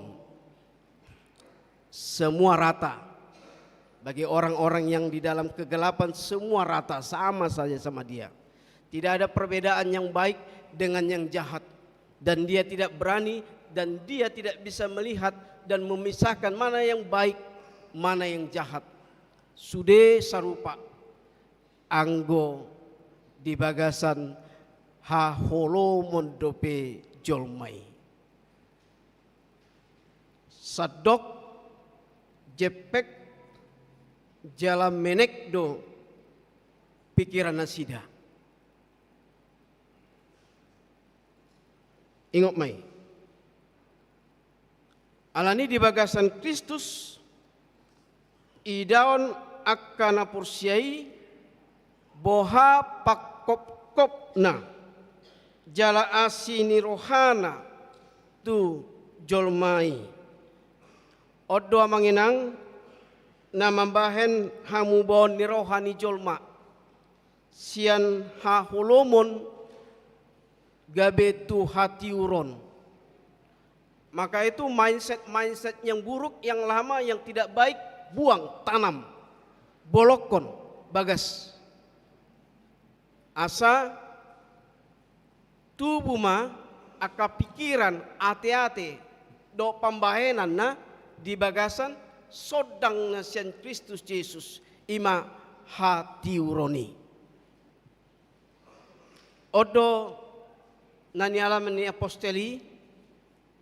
Semua rata. Bagi orang-orang yang di dalam kegelapan, semua rata, sama saja sama dia. Tidak ada perbedaan yang baik dengan yang jahat. Dan dia tidak berani, dan dia tidak bisa melihat dan memisahkan mana yang baik, mana yang jahat. Sude sarupa, anggo di bagasan haholomon dope jolma i. Sandok, jempek, jala menek do pikiran nasida. Ingot ma i. Alani di bagasan Kristus, idaon angka na porsea i, boha pangkopkopna jala asi ni rohana tu jolma i. On do amang inang na mambahen hamubaon ni roha ni jolma, sian haholomon gabe tu hatiuron. Maka itu mindset-mindset yang buruk, yang lama, yang tidak baik, buang, tanam, bolongkon, bagas. Asa tubu ma angka pikiran, ate-ate, dohot pambahenan na di bagasan sondang na sian Kristus Jesus, i ma hatiuron i. On do na nialami ni apostel i,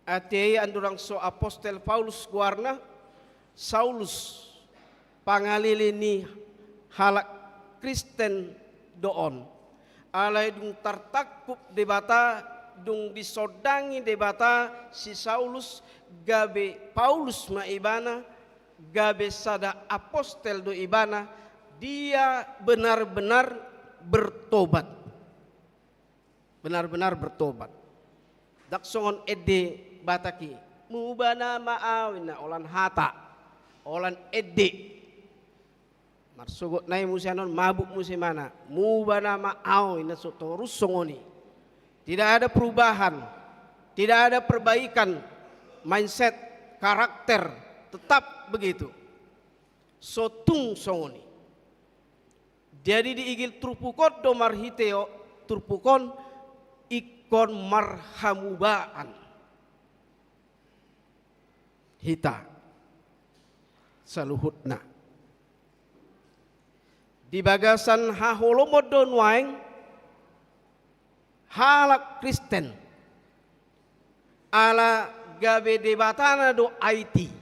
ate i andorang so apostel Paulus goarna, Saulus, pangalele ni halak Kristen do on. Alai dung tartangkup Debata, dung disondangi Debata si Saulus, gabe Paulus ma ibana, gabe sada apostel do ibana, dia benar-benar bertobat. Benar-benar bertobat. Ndang songon ende Batak i, "Mubana ma au," ninna, holan hata, holan ende. Marsogot nai muse annon, mabuk muse ibana, "Mubana ma au," ninna, so torus songon i. Tidak ada perubahan, tidak ada perbaikan mindset, karakter, tetap begitu. So tung songon i. Jadi diigil turpuk on do marhite on, turpuk on ingkon marhamubaan hita saluhutna. Di bagasan haholomon do nuaeng halak Kristen, ala gabe debatana do I T.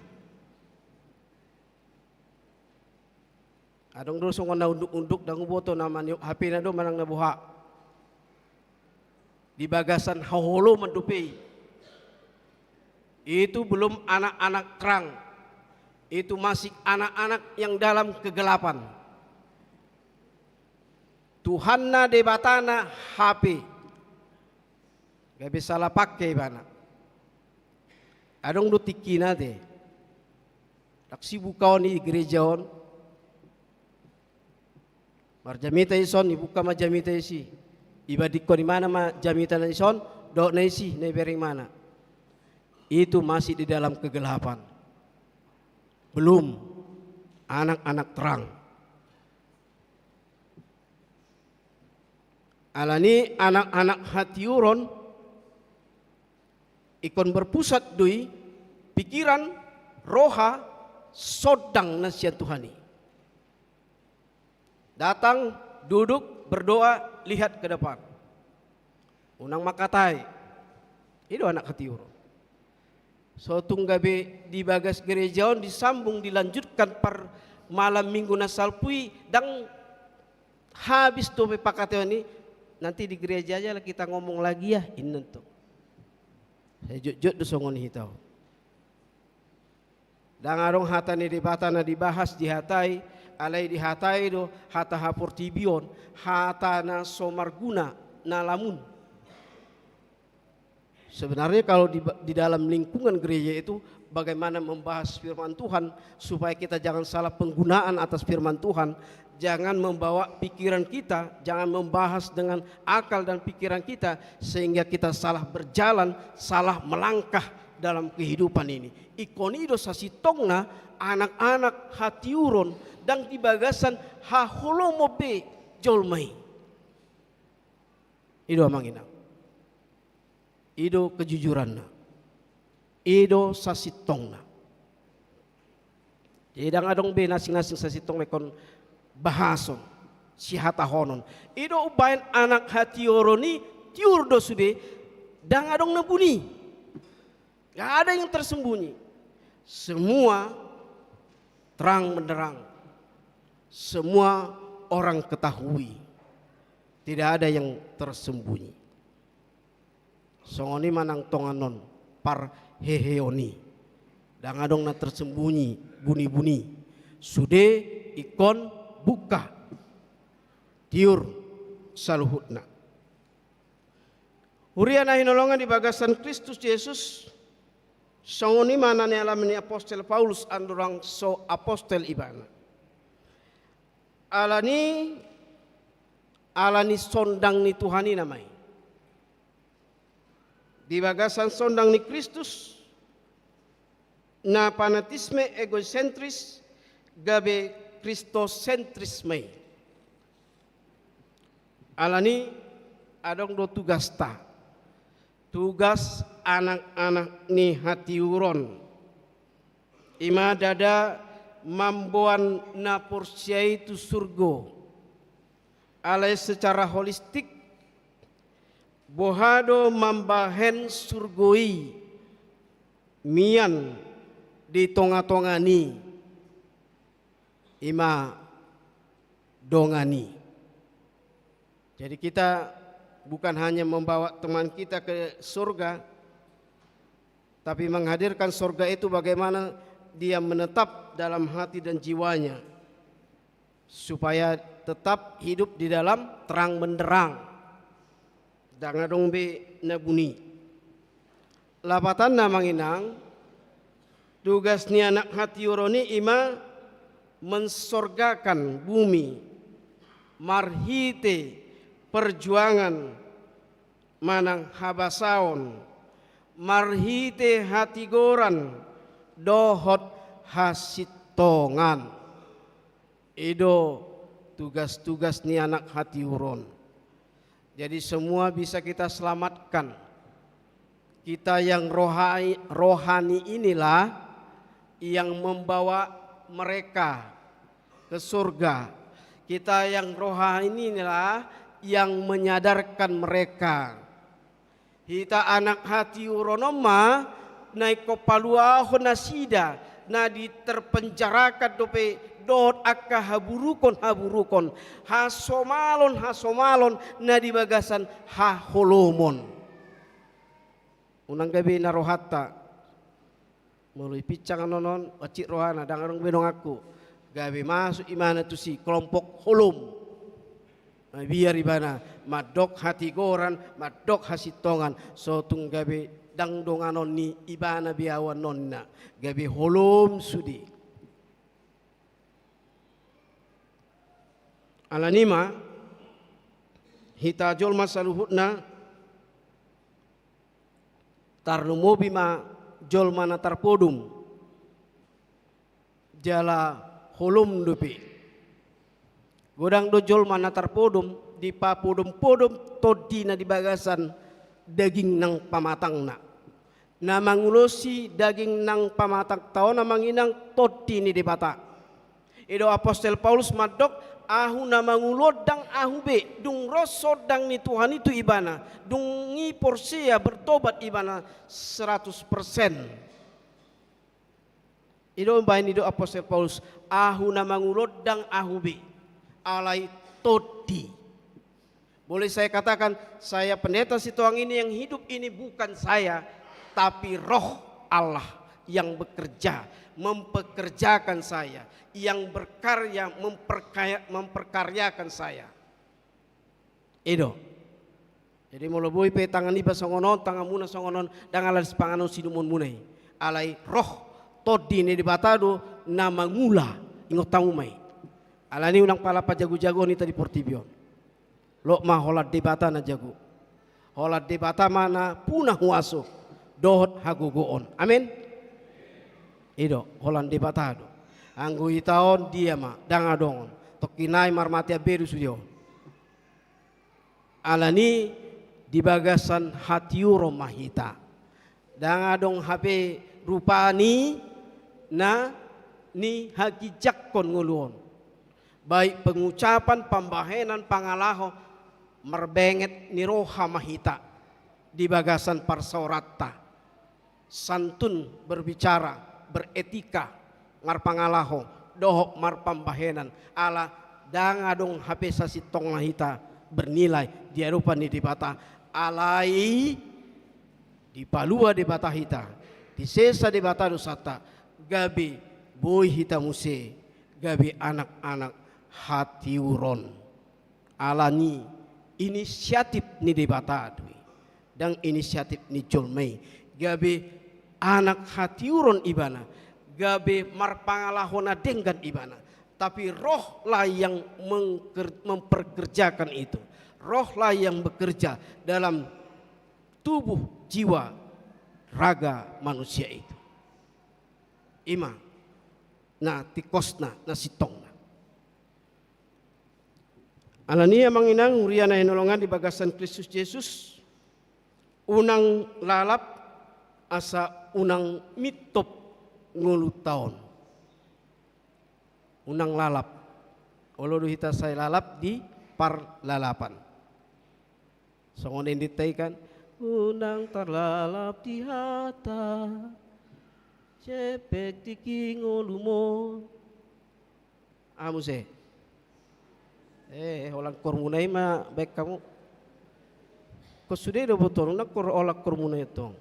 Adong do songon na unduk-unduk, ndang huboto na maniop H P-na do manang na boha. Di bagasan haholomon dope i. Itu belum anak-anak terang. Itu masih anak-anak yang dalam kegelapan. Tuhanna, Debatana, H P. Gabe salah pake ibana. Adong do tingkina te. Ndang sibukaon i gereja on. Marjamita i son, ibuka ma jamita i si. Ibadingkon ibana ma jamita na i son, dohot na i si, na ibereng ibana. Itu masih di dalam kegelapan. Belum anak-anak terang. Alani anak-anak hatiuron, ingkon berpusat do i pikiran, roha, sondang na sian Tuhan i. Datang, duduk, berdoa, lihat ke depan. Unang mangkatai. I do anak hatiuron. So tung gabe di bagas gereja on disambung, dilanjutkan par malam minggu na salpu i, ndang habis dope pangkataion i, "Nanti di gereja aja lah kita ngomong lagi ya," ninna tu. Sai jotjot do songon i hita on. Ndang adong hata ni Debata na dibahas, dihatai, alai dihatai do hata haportibion, hata na so marguna, na lamun. Sebenarnya kalau di, di dalam lingkungan gereja itu bagaimana membahas firman Tuhan supaya kita jangan salah penggunaan atas firman Tuhan, jangan membawa pikiran kita, jangan membahas dengan akal dan pikiran kita sehingga kita salah berjalan, salah melangkah dalam kehidupan ini. Ingkon i do sasintongna anak-anak hatiuron ndang di bagasan haholomon be jolma i. I do amang inang. I do kejujuranna. I do sasintongna. Jadi ndang adong be na asing-asing sasintongna ingkon bahason, sihatahonon. I do umbahen anak hatiuron i tiur do sude, ndang adong na buni. Gak ada yang tersembunyi. Semua terang benderang. Semua orang ketahui. Tidak ada yang tersembunyi. Songon i ma nang tonganon parheheon i. Ndang adong na tersembunyi, buni-buni. Sude ingkon buka. Tiur saluhutna. Huria na hinaholongan di bagasan Kristus Jesus, songon i ma na nialami ni apostel Paulus andorang so apostel ibana. Alani, alani sondang ni Tuhan i nama i. Di bagasan sondang ni Kristus, na fanatisme egosentris gabe kristosentris ma i. Alani adong do tugasta, tugas anak-anak ni hatiuron. I ma ndada mamboan na porsea i tu surgo. Alai secara holistik, boha do mambahen surgo i mian di tonga-tonga ni, i ma dongan i. Jadi kita bukan hanya membawa teman kita ke surga, tapi menghadirkan surga itu bagaimana dia menetap dalam hati dan jiwanya, supaya tetap hidup di dalam terang benderang. Ndang adong be na buni. Lapatanna amang inang, tugas ni anak hatiuron i i ma mensorgakan bumi marhite perjuangan manang habasaon, marhite hatigoran dohot hasintongan. I do tugas-tugas ni anak hatiuron. Jadi semua bisa kita selamatkan. Kita yang rohai-, rohani inilah yang membawa mereka ke surga. Kita yang rohani inilah yang menyadarkan mereka. Hita anak hatiuron on ma na ingkon paluahon nasida na di terpenjarakan dope dohot angka haburukon-haburukon, hasomalon-hasomalon na di bagasan haholomon. Unang gabe na rohanta. Molo i pinsang annon on, oncit rohana, ndang adong be donganku. Gabe masuk ibana tusi kelompok holom. Mabiar ibana, mandok hatigoran, mandok hasintongan, so tung gabe ndang donganon ni ibana be ahu annon ninna. Gabe holom sude. Alani ma, hita jolma saluhutna, tarlumobi ma jolma na tarpodom, jala holom dope. Godang do jolma na tarpodom, dipapodompodom tondina di bagasan daging nang pamatangna. Na mangulosi daging nang pamatangta on amang inang tondi ni Debata. I do apostel Paulus mandok, ahu na mangulondang ahu be, dung ro sondang ni Tuhan i tu ibana, dung i porsea bertobat ibana seratus persen. I do umbahen i do apostel Paulus, ahu na mangulondang ahu be, alai tondi. Boleh saya katakan, saya pendeta Sitohang ini yang hidup ini bukan saya, tapi Roh Allah yang bekerja, mempekerjakan saya, yang berkarya, memperkaya-, memperkaryakan saya. I do. Jadi molo boi pe tangan iba songon on, tanganmuna songon on, ndang ala sipanganon sinumonmuna i. Alai roh tondi ni Debata do na mangula, ingot hamu ma i. Alani unang pala pajago-jagoon hita di portibi on. Lot ma holan Debata na jago. Holan Debata ma na puna huaso dohot hagogoon. Amen. I do, holan Debata do. Anggo hita on dia ma, ndang adong on. Tongkin nai marmatean be do sude on. Alani di bagasan hatiuron ma hita. Ndang adong hape rupa ni na nihaginjangkon ngolu on. Baik pengucapan, pambahenan, pangalaho, marbenget ni roha ma hita di bagasan parsaoranta. Santun berbicara, beretika, marpangalaho dohot marpambahenan, ala ndang adong hape sasintongna hita bernilai di adopan ni Debata. Alai dipalua Debata hita, disesa Debata dosanta, gabe boi hita muse gabe anak-anak hatiuron. Alani inisiatif ni Debata do i, ndang inisiatif ni jolma i. Gabe anak hatiuron ibana, gabe marpangalaho na denggan ibana. Tapi rohlah yang mengker-, memperkerjakan itu. Rohlah yang bekerja dalam tubuh, jiwa, raga manusia itu. I ma na tingkosna, na sintongna. Alani i, amang inang, huria na hinaholongan di bagasan Kristus Jesus, unang lalap asa unang mintop ngolunta on. Unang lalap. Olo do hita sai lalap di parlalapan. Songon endenta i kan, unang tarlalap di hata, jempek tingki ngolum on. Aha muse? Eh, holan kormuna i ma baen hamu. Ingkon sude do botoon, unang kor-, holan kormuna i tong.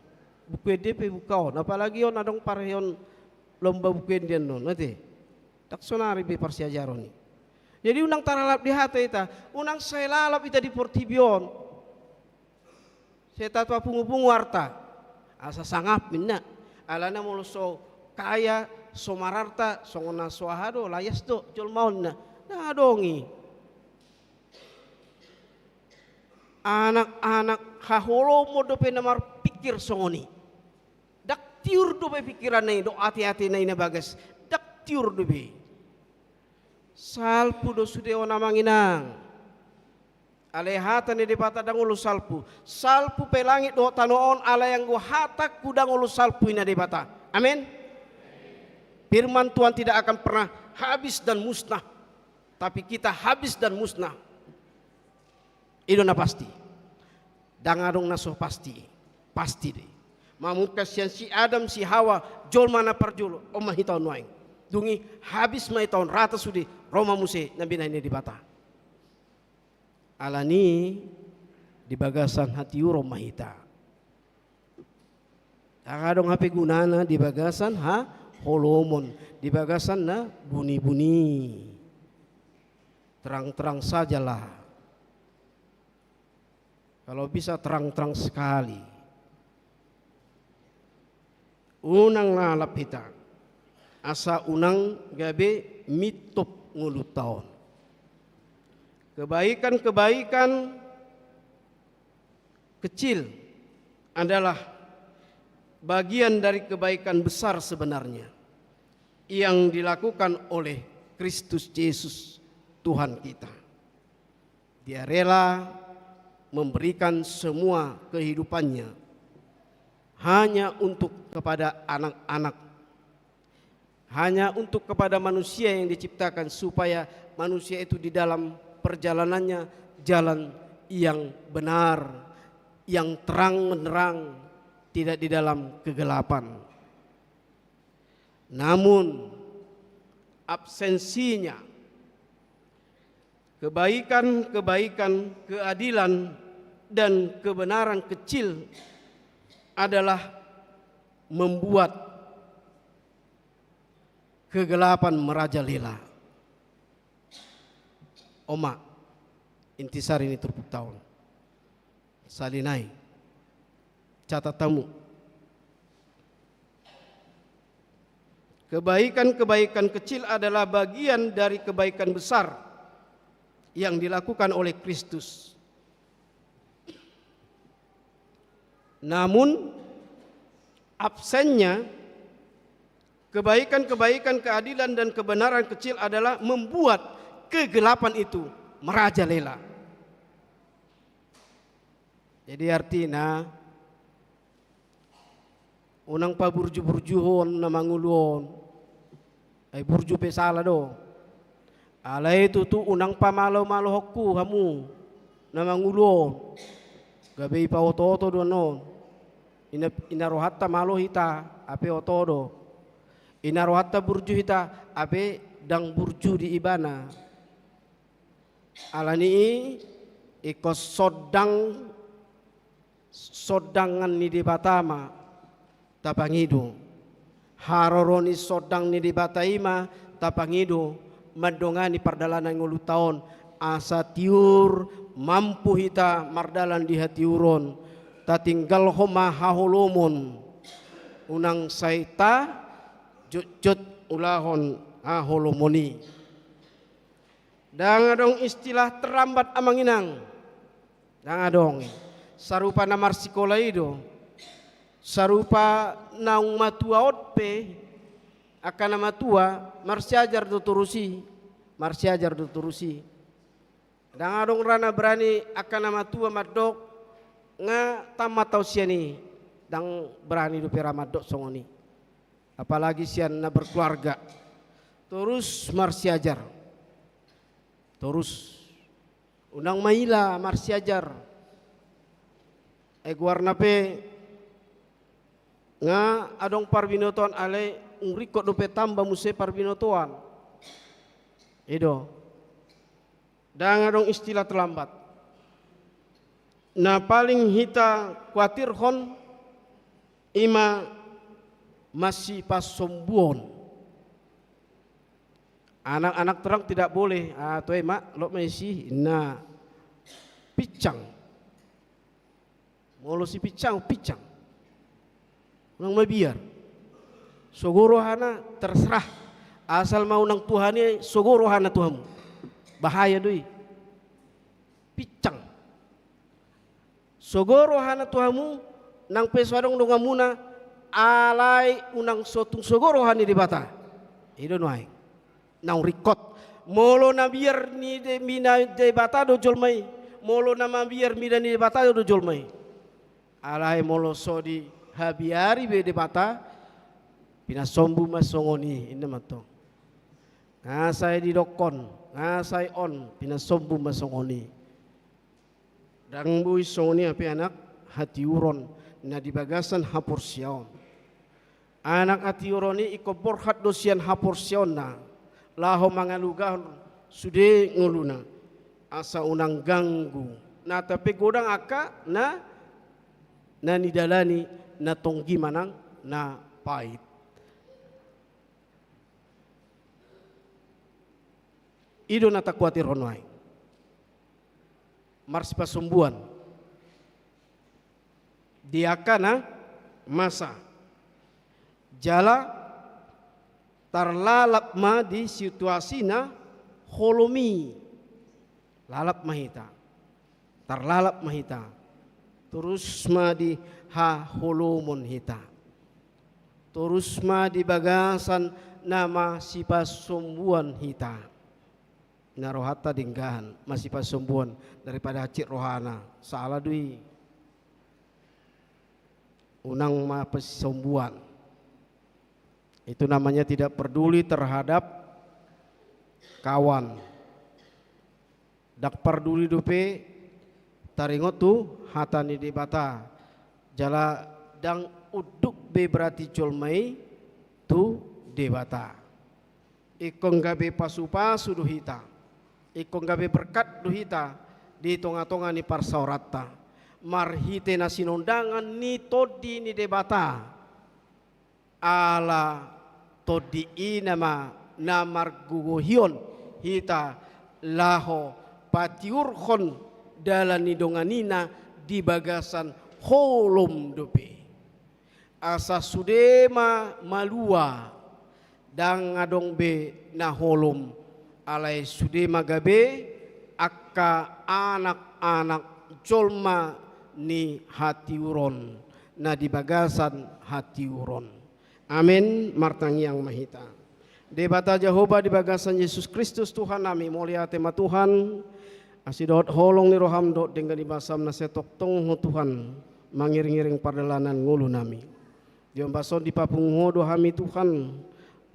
Buku ende pe buka on, apalagi on adong parheon lomba buku ende annon, ate. Ndang sonari be parsiajaron i. Jadi unang tarlalap di hata hita, unang sai lalap hita di portibi on. Sai tapapungu-pungu arta. Asa sangap ninna. Alana molo so kaya, so mararta, songon na so aha do, layas do jolma on ninna. Ndang adong i. Anak-anak haholomon dope na marpikir songon i. Ndang tiur dope pikiranna i dohot ate-atena i na bagas. Ndang tiur dope. Salpu do sude on, amang inang. Alai hata ni Debata ndang olo salpu. Salpu pe langit dohot tano on, alai anggo hatangku ndang olo salpu, ninna Debata. Amen. Firman Tuhan tidak akan pernah habis dan musnah. Tapi kita habis dan musnah. I do na pasti. Ndang adong na so pasti. Pasti do i. Mamungka sian si Adam, si Hawa, jolma na parjolo, on ma hita on nuaeng. Dung i habis ma hita on, rata sude, ro ma muse na binahen ni Debata. Alani i di bagasan hatiuron ma hita. Ndang adong hape gunana di bagasan haholomon, di bagasan na buni-buni. Terang-terang sajalah. Kalau bisa terang-terang sekali. Unang lalap hita. Asa unang gabe mintop ngolunta on. Kebaikan-kebaikan kecil adalah bagian dari kebaikan besar sebenarnya yang dilakukan oleh Kristus Yesus, Tuhan kita. Dia rela memberikan semua kehidupannya hanya untuk kepada anak-anak, hanya untuk kepada manusia yang diciptakan, supaya manusia itu di dalam perjalanannya jalan yang benar, yang terang menerang, tidak di dalam kegelapan. Namun, absensinya kebaikan-kebaikan, keadilan, dan kebenaran kecil adalah membuat kegelapan merajalela. On ma inti sari ni turpukta on. Sali nai, catat hamu. Kebaikan-kebaikan kecil adalah bagian dari kebaikan besar yang dilakukan oleh Kristus. Namun, absennya kebaikan-kebaikan, keadilan, dan kebenaran kecil adalah membuat kegelapan itu merajalela. Jadi, artina, unang paburju-burjuhon na mangolu on. Ai burju pe sala do. Alai tutu unang pamalo-malohonhu hamu na mangolu on. Gabe ipaoto-oto do annon. Ina, ina rohanta malo hita, hape oto do. Ina rohanta burju hita, hape ndang burju di ibana. Alani i, ingkon sondang, sondangan ni Debata ma tapangido. Haroro ni sondang ni Debata i ma tapangido mandongani pardalanan ngolunta on, asa tiur mampu hita mardalan di hatiuron. Tatinggalhon ma haholomon. Unang sai tajotjot ulahon haholomon i. Ndang adong istilah terlambat, amang inang. Ndang adong. Sarupa na marsikola i do. Sarupa naung matua on pe, angka na matua, marsiajar do torus i. Marsiajar do torus i. Ndang adong ra na berani angka na matua mandok, nga tamat au sian i. Ndang berani dope ra mandok songon i. Apalagi sian na berkeluarga. Torus marsiajar. Torus. Unang maila marsiajar. Ai goarna pe nga adong parbinotoan, alai ringkot dope tamba muse parbinotoan. I do. Ndang adong istilah terlambat. Na paling hita kuatirhon i ma masipasombuon. Anak-anak terang tidak boleh, ah, toe ma, lot ma isi, na pincang. Molo si pincang, pincang. Unang mabiar. Sogo rohana, terserah. Asal ma unang Tuhan i, sogo rohana tu hamu. Bahaya do i. Pincang. Sogo rohana tu hamu, nang pe so adong donganmuna, alai unang so tung sogo roha ni Debata. I do nuaeng. Naung ringkot. Molo na biar ni de-, mida ni Debata do jolma i. Molo na mabiar mida ni Debata do jolma i. Alai molo so dihabiari be Debata, pinasombu ma songon i, inna mantong. Nga sai didokkon, nga sai on, pinasombu ma songon i. Ndang boi songon i hape anak hatiuron na di bagasan haporseaon. Anak hatiuron i ingkon borhat do sian haporseaonna, laho mangalugahon sude ngoluna, asa unang ganggu. Na tape godang angka na, na nidalani na tonggi manang na pait. I do na takuatirhon nuaeng. Marsipasombuan. Di angka na masa. Jala tarlalap ma di situasi na holom i. Lalap ma hita. Tarlalap ma hita. Torus ma di haholomon hita. Torus ma di bagasan na masipasombuan hita. Na rohanta denggan, masipasombuan daripada hansit rohana. Sala do i. Unang ma pasombuan. Itu namanya tidak peduli terhadap kawan. Ndang parduli dope taringot tu hata ni Debata. Jala ndang unduk be berarti jolma i tu Debata. Ingkon gabe pasupasu do hita. Ingkon gabe berkat do hita di tongatonga ni parsaoranta. Marhite na sinondangan ni Tondi ni Debata. Ala Tondi i nama na margogohion hita laho patiurhon dalan ni dongan i na di bagasan holom dope. Asa sude ma malua, ndang adong be na holom, alai sude ma gabe angka anak-anak jolma ni hatiuron, na di bagasan hatiuron. Amen. Martangiang ma hita. Debata Jahowa, di bagasan Jesus Kristus Tuhannami, mauliate ma Tuhan, asi dohot holong ni roham dohot denggan ni basam na sai tongtong ho Tuhan mangiring-iring pardalanan ngolunami. Di ombas on dipapungu ho do hami Tuhan,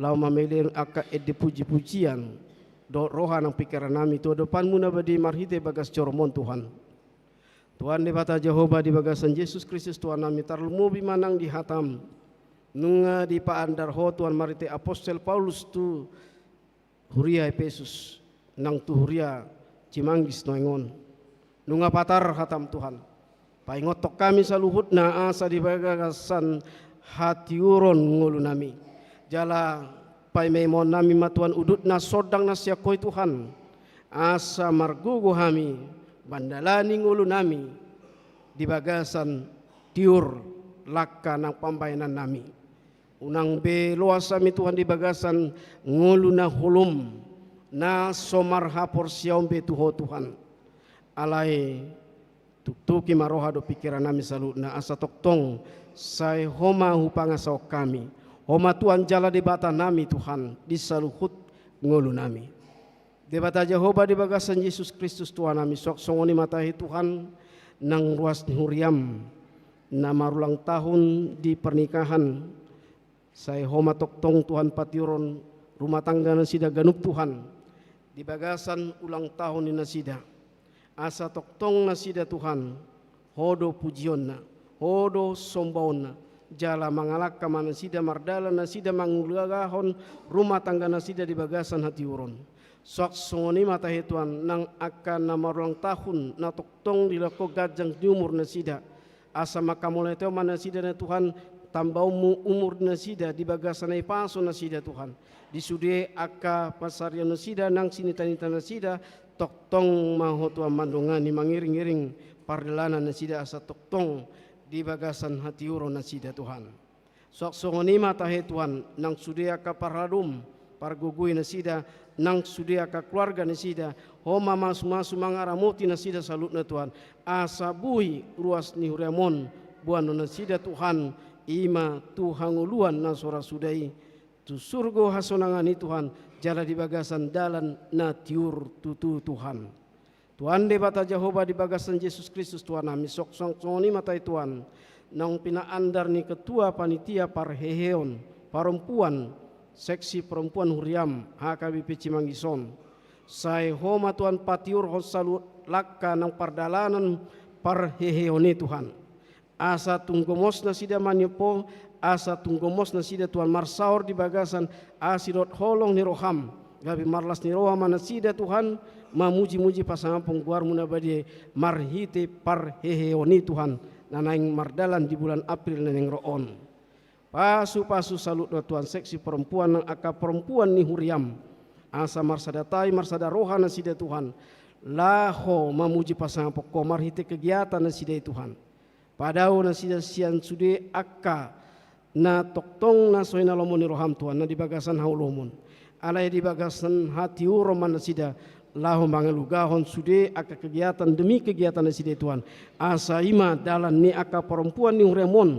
laho mamelehon angka ende puji-pujian dohot roha nang pingkirannami tu adopanmu na badia marhite bagas joroMon Tuhan. Tuhan Debata Jahowa, di bagasan Jesus Kristus Tuhannami, tarlumobi ma nang di hatam. Nunga dipaandar ho Tuhan marhite apostel Paulus tu huria Epesus, nang tu huria Cimanggis nuaeng on. Nunga patar hatam Tuhan. Paingothon hami saluhutna asa di bagasan hatiuron ngolunami. Jala paima-imaonnami ma Tuhan udutna sondang na sian Ho i Tuhan. Asa margogo hami mandalani ngolunami di bagasan tiur langka nang pambahenannami. Unang be loas hami Tuhan di bagasan ngolu na holom, na so marhaporseaon be tu Ho Tuhan. Alai tuktuki ma roha dohot pingkirannami saluhutna asa tongtong sai Ho ma hupangasahon hami. Ho ma Tuhan jala Debatanami Tuhan di saluhut ngolunami. Debata Jahowa, di bagasan Jesus Kristus Tuhannami, suang songon i ma tahe Tuhan nang ruas ni huriam na marulang tahun di pernikahan. Sai Ho ma tongtong Tuhan patiuron rumah tangga nasida ganup Tuhan di bagasan ulang tahun ni nasida. Asa tongtong nasida Tuhan, Ho do pujionna, Ho do sombaonna, jala mangalangka ma nasida mardalan nasida mangulahon rumah tangga nasida di bagasan hatiuron. Suang songon i ma tahe Tuhan nang angka na marulang tahun na tongtong dilehon Ho ganjang di umur nasida. Asa manghamauliatehon ma nasida na Tuhan, tambaonmu umur nasida di bagasan na ipaso nasida Tuhan. Di sude angka pansarion nasida nang sinita-nita nasida, tongtong ma Ho Tuhan mandongani mangiring-iring pardalanan nasida asa tongtong di bagasan hatiuron nasida Tuhan. Suang songon i ma tahe Tuhan nang sude angka parhalado, pargogoi nasida, nang sude angka keluarga nasida, Ho ma masu-masu mangaramoti nasida saluhutna Tuhan, asa boi ruas ni huriam on boanon nasida Tuhan, i ma tu hangoluan na so ra suda i, tu surgo hasonangan i Tuhan, jala di bagasan dalan na tiur tutu Tuhan. Tuhan Debata Jahowa, di bagasan Jesus Kristus Tuhannami, suang songon i ma tahe Tuhan naung pinaandar ni ketua panitia parheheon perempuan, seksi perempuan huriam H K B P Cimanggis on. Sai Ho ma Tuhan patiurhon saluhut langka nang pardalanan parheheon i Tuhan. Asa tung gomos nasida maniop Ho, asa tung gomos nasida Tuhan marsaor di bagasan asi dohot holong ni roham. Gabe marlas ni roha ma nasida Tuhan, mamuji-muji pasangaphon goarmu na badia i marhite parheheon i Tuhan, na naeng mardalan di bulan April na naeng ro on. Pasu-pasu saluhutna Tuhan seksi perempuan nang angka perempuan ni huriam. Asa marsada tai, marsada roha nasida Tuhan. Laho mamuji pasangaphon Ho marhite kegiatan nasida i Tuhan. Padao nasida sian sude angka na tongtong na so hinalomo ni roham Tuhan, na di bagasan haholomon. Alai di bagasan hatiuron ma nasida laho mangalugahon sude angka kegiatan demi kegiatan nasida i Tuhan. Asa i ma dalan ni angka perempuan ni huriam on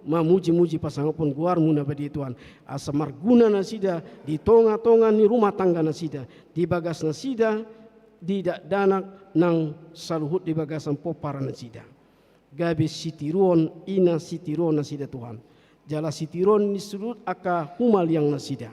mamuji-muji pasangaphon goarmu na badia i Tuhan. Asa marguna nasida di tonga-tonga ni rumah tangga nasida, di bagas nasida, di dakdanak nang saluhut di bagasan pomparan nasida. Gabe sitiruon, ina sitiruon nasida Tuhan. Jala sitiruon ni suhut angka humaliang nasida.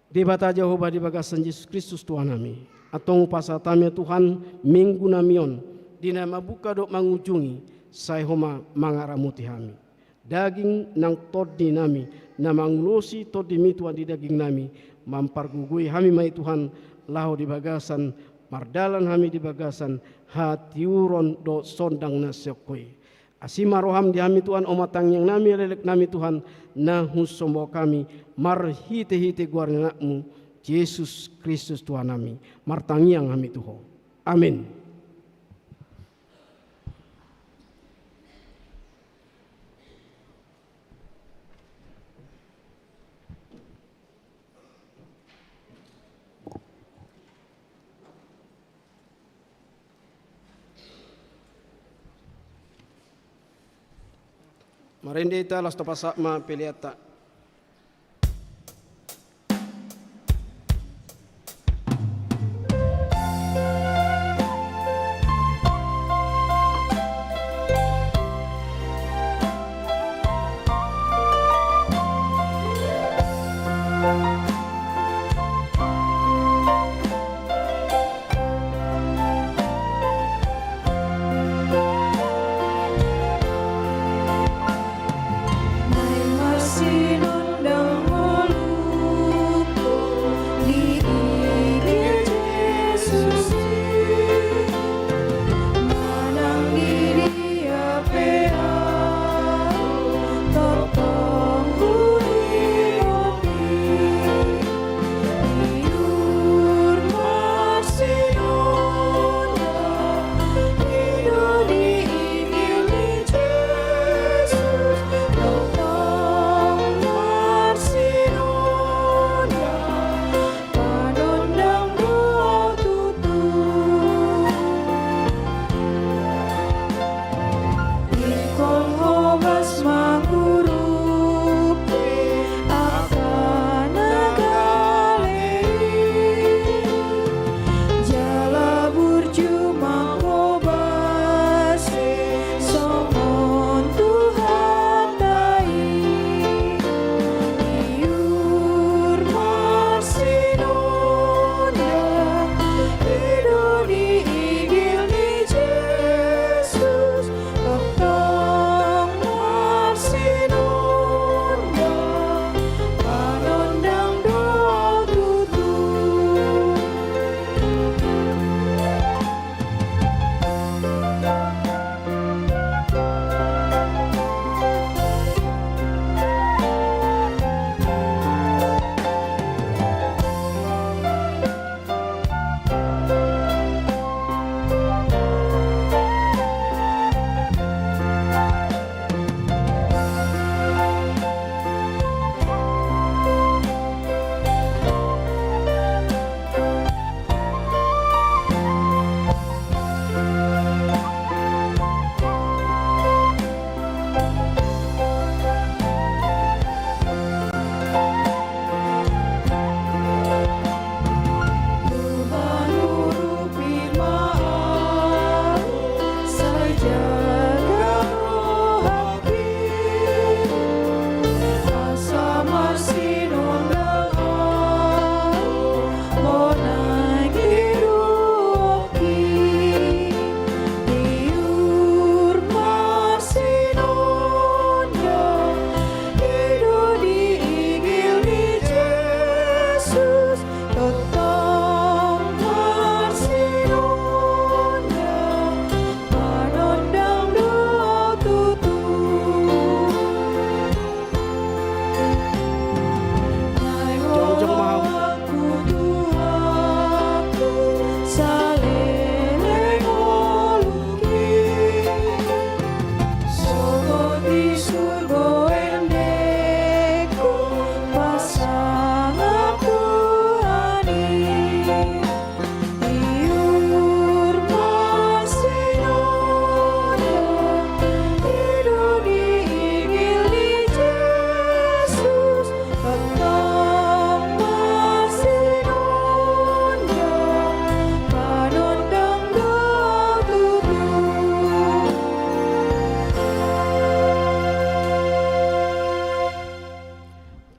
Debata Jahowa di bagasan Jesus Kristus Tuhannami. Antong hupasahat hami Tuhan, minggunami on, di na mambuka dohot mangujungi, sai Ho ma mangaramoti hami. Daging nang tondinami, na mangulosi tondimi Tuhan di dagingnami, mampargogoi hami ma i Tuhan, laho di bagasan, mardalan hami di bagasan, hatiuron dohot sondang na sian Ho i. Asi ma roham di hami Tuhan, omat tangiangnami, leleknami Tuhan, na husomba hami, marhite-hite goar ni anakmu, Jesus Kristus Tuhannami, martangiang hami tu Ho. Amen. Marende hita, laos tapasahat ma peleanta.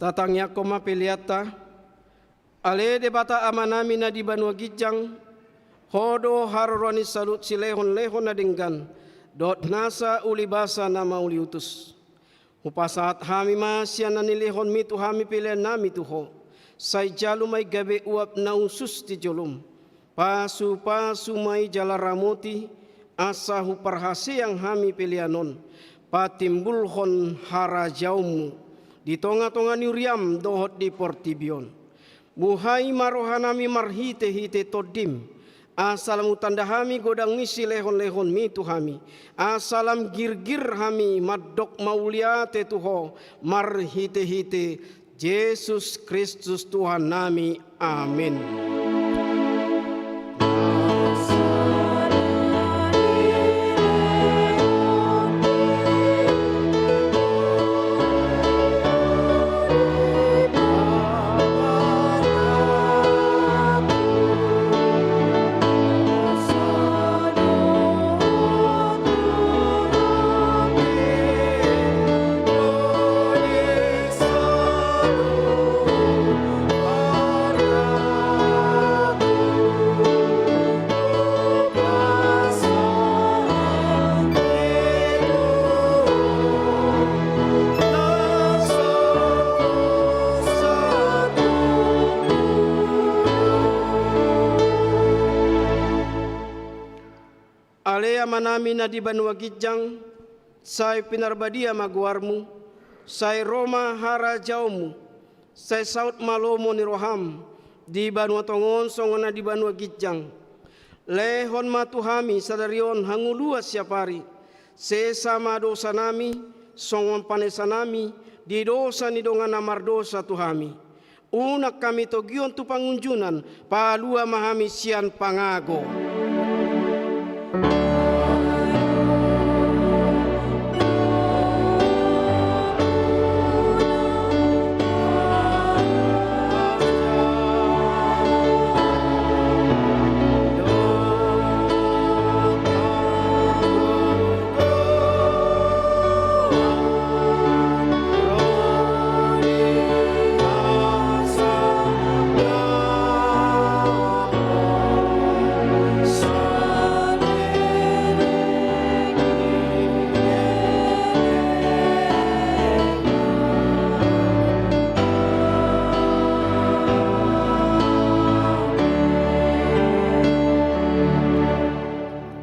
Tatangiangkon ma peleanta. Ale Debata Amanami na di banua ginjang, Ho do haroroan ni saluhut silehonlehon na denggan dohot nasa ulibasa na mauliutus. Hupasahat hami ma sian na nilehonmi tu hami peleannami tu Ho, sai jalo ma i gabe uap na hushus di jolom. Pasupasu ma i jala ramoti, asa huparhaseang hami pelean on patimbulhon harajaonmu di tongatonga ni huriam dohot di portibi on. Buhai ma rohanami marhitehite Tondim, asa lam hutanda hami godang ni silehonlehonmi tu hami, asa lam girgir hami mandok mauliate tu Ho marhitehite Jesus Kristus Tuhannami. Amen. Nami na di banua ginjang, sai pinarbadia ma goarmu, sai ro ma harajaonmu, sai saut ma lomo ni roham, di banua tonga on songon na di banua ginjang. Lehon ma tu hami sadari on hangoluan siapari, sesa ma dosanami, songon panesanami di dosa ni dongan na mardosa tu hami. Unang hami togihon tu pangunjunan, palua ma hami sian pangago.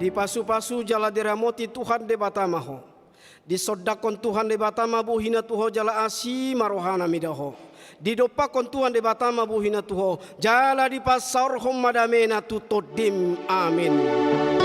Dipasupasu jala diramoti Tuhan Debata ma ho. Disondangkon Tuhan Debata ma bohina tu ho jala asi ma rohana mida ho. Didompakkon Tuhan Debata ma bohina tu ho jala dipasaorhon ma damena tu tondim. Amin.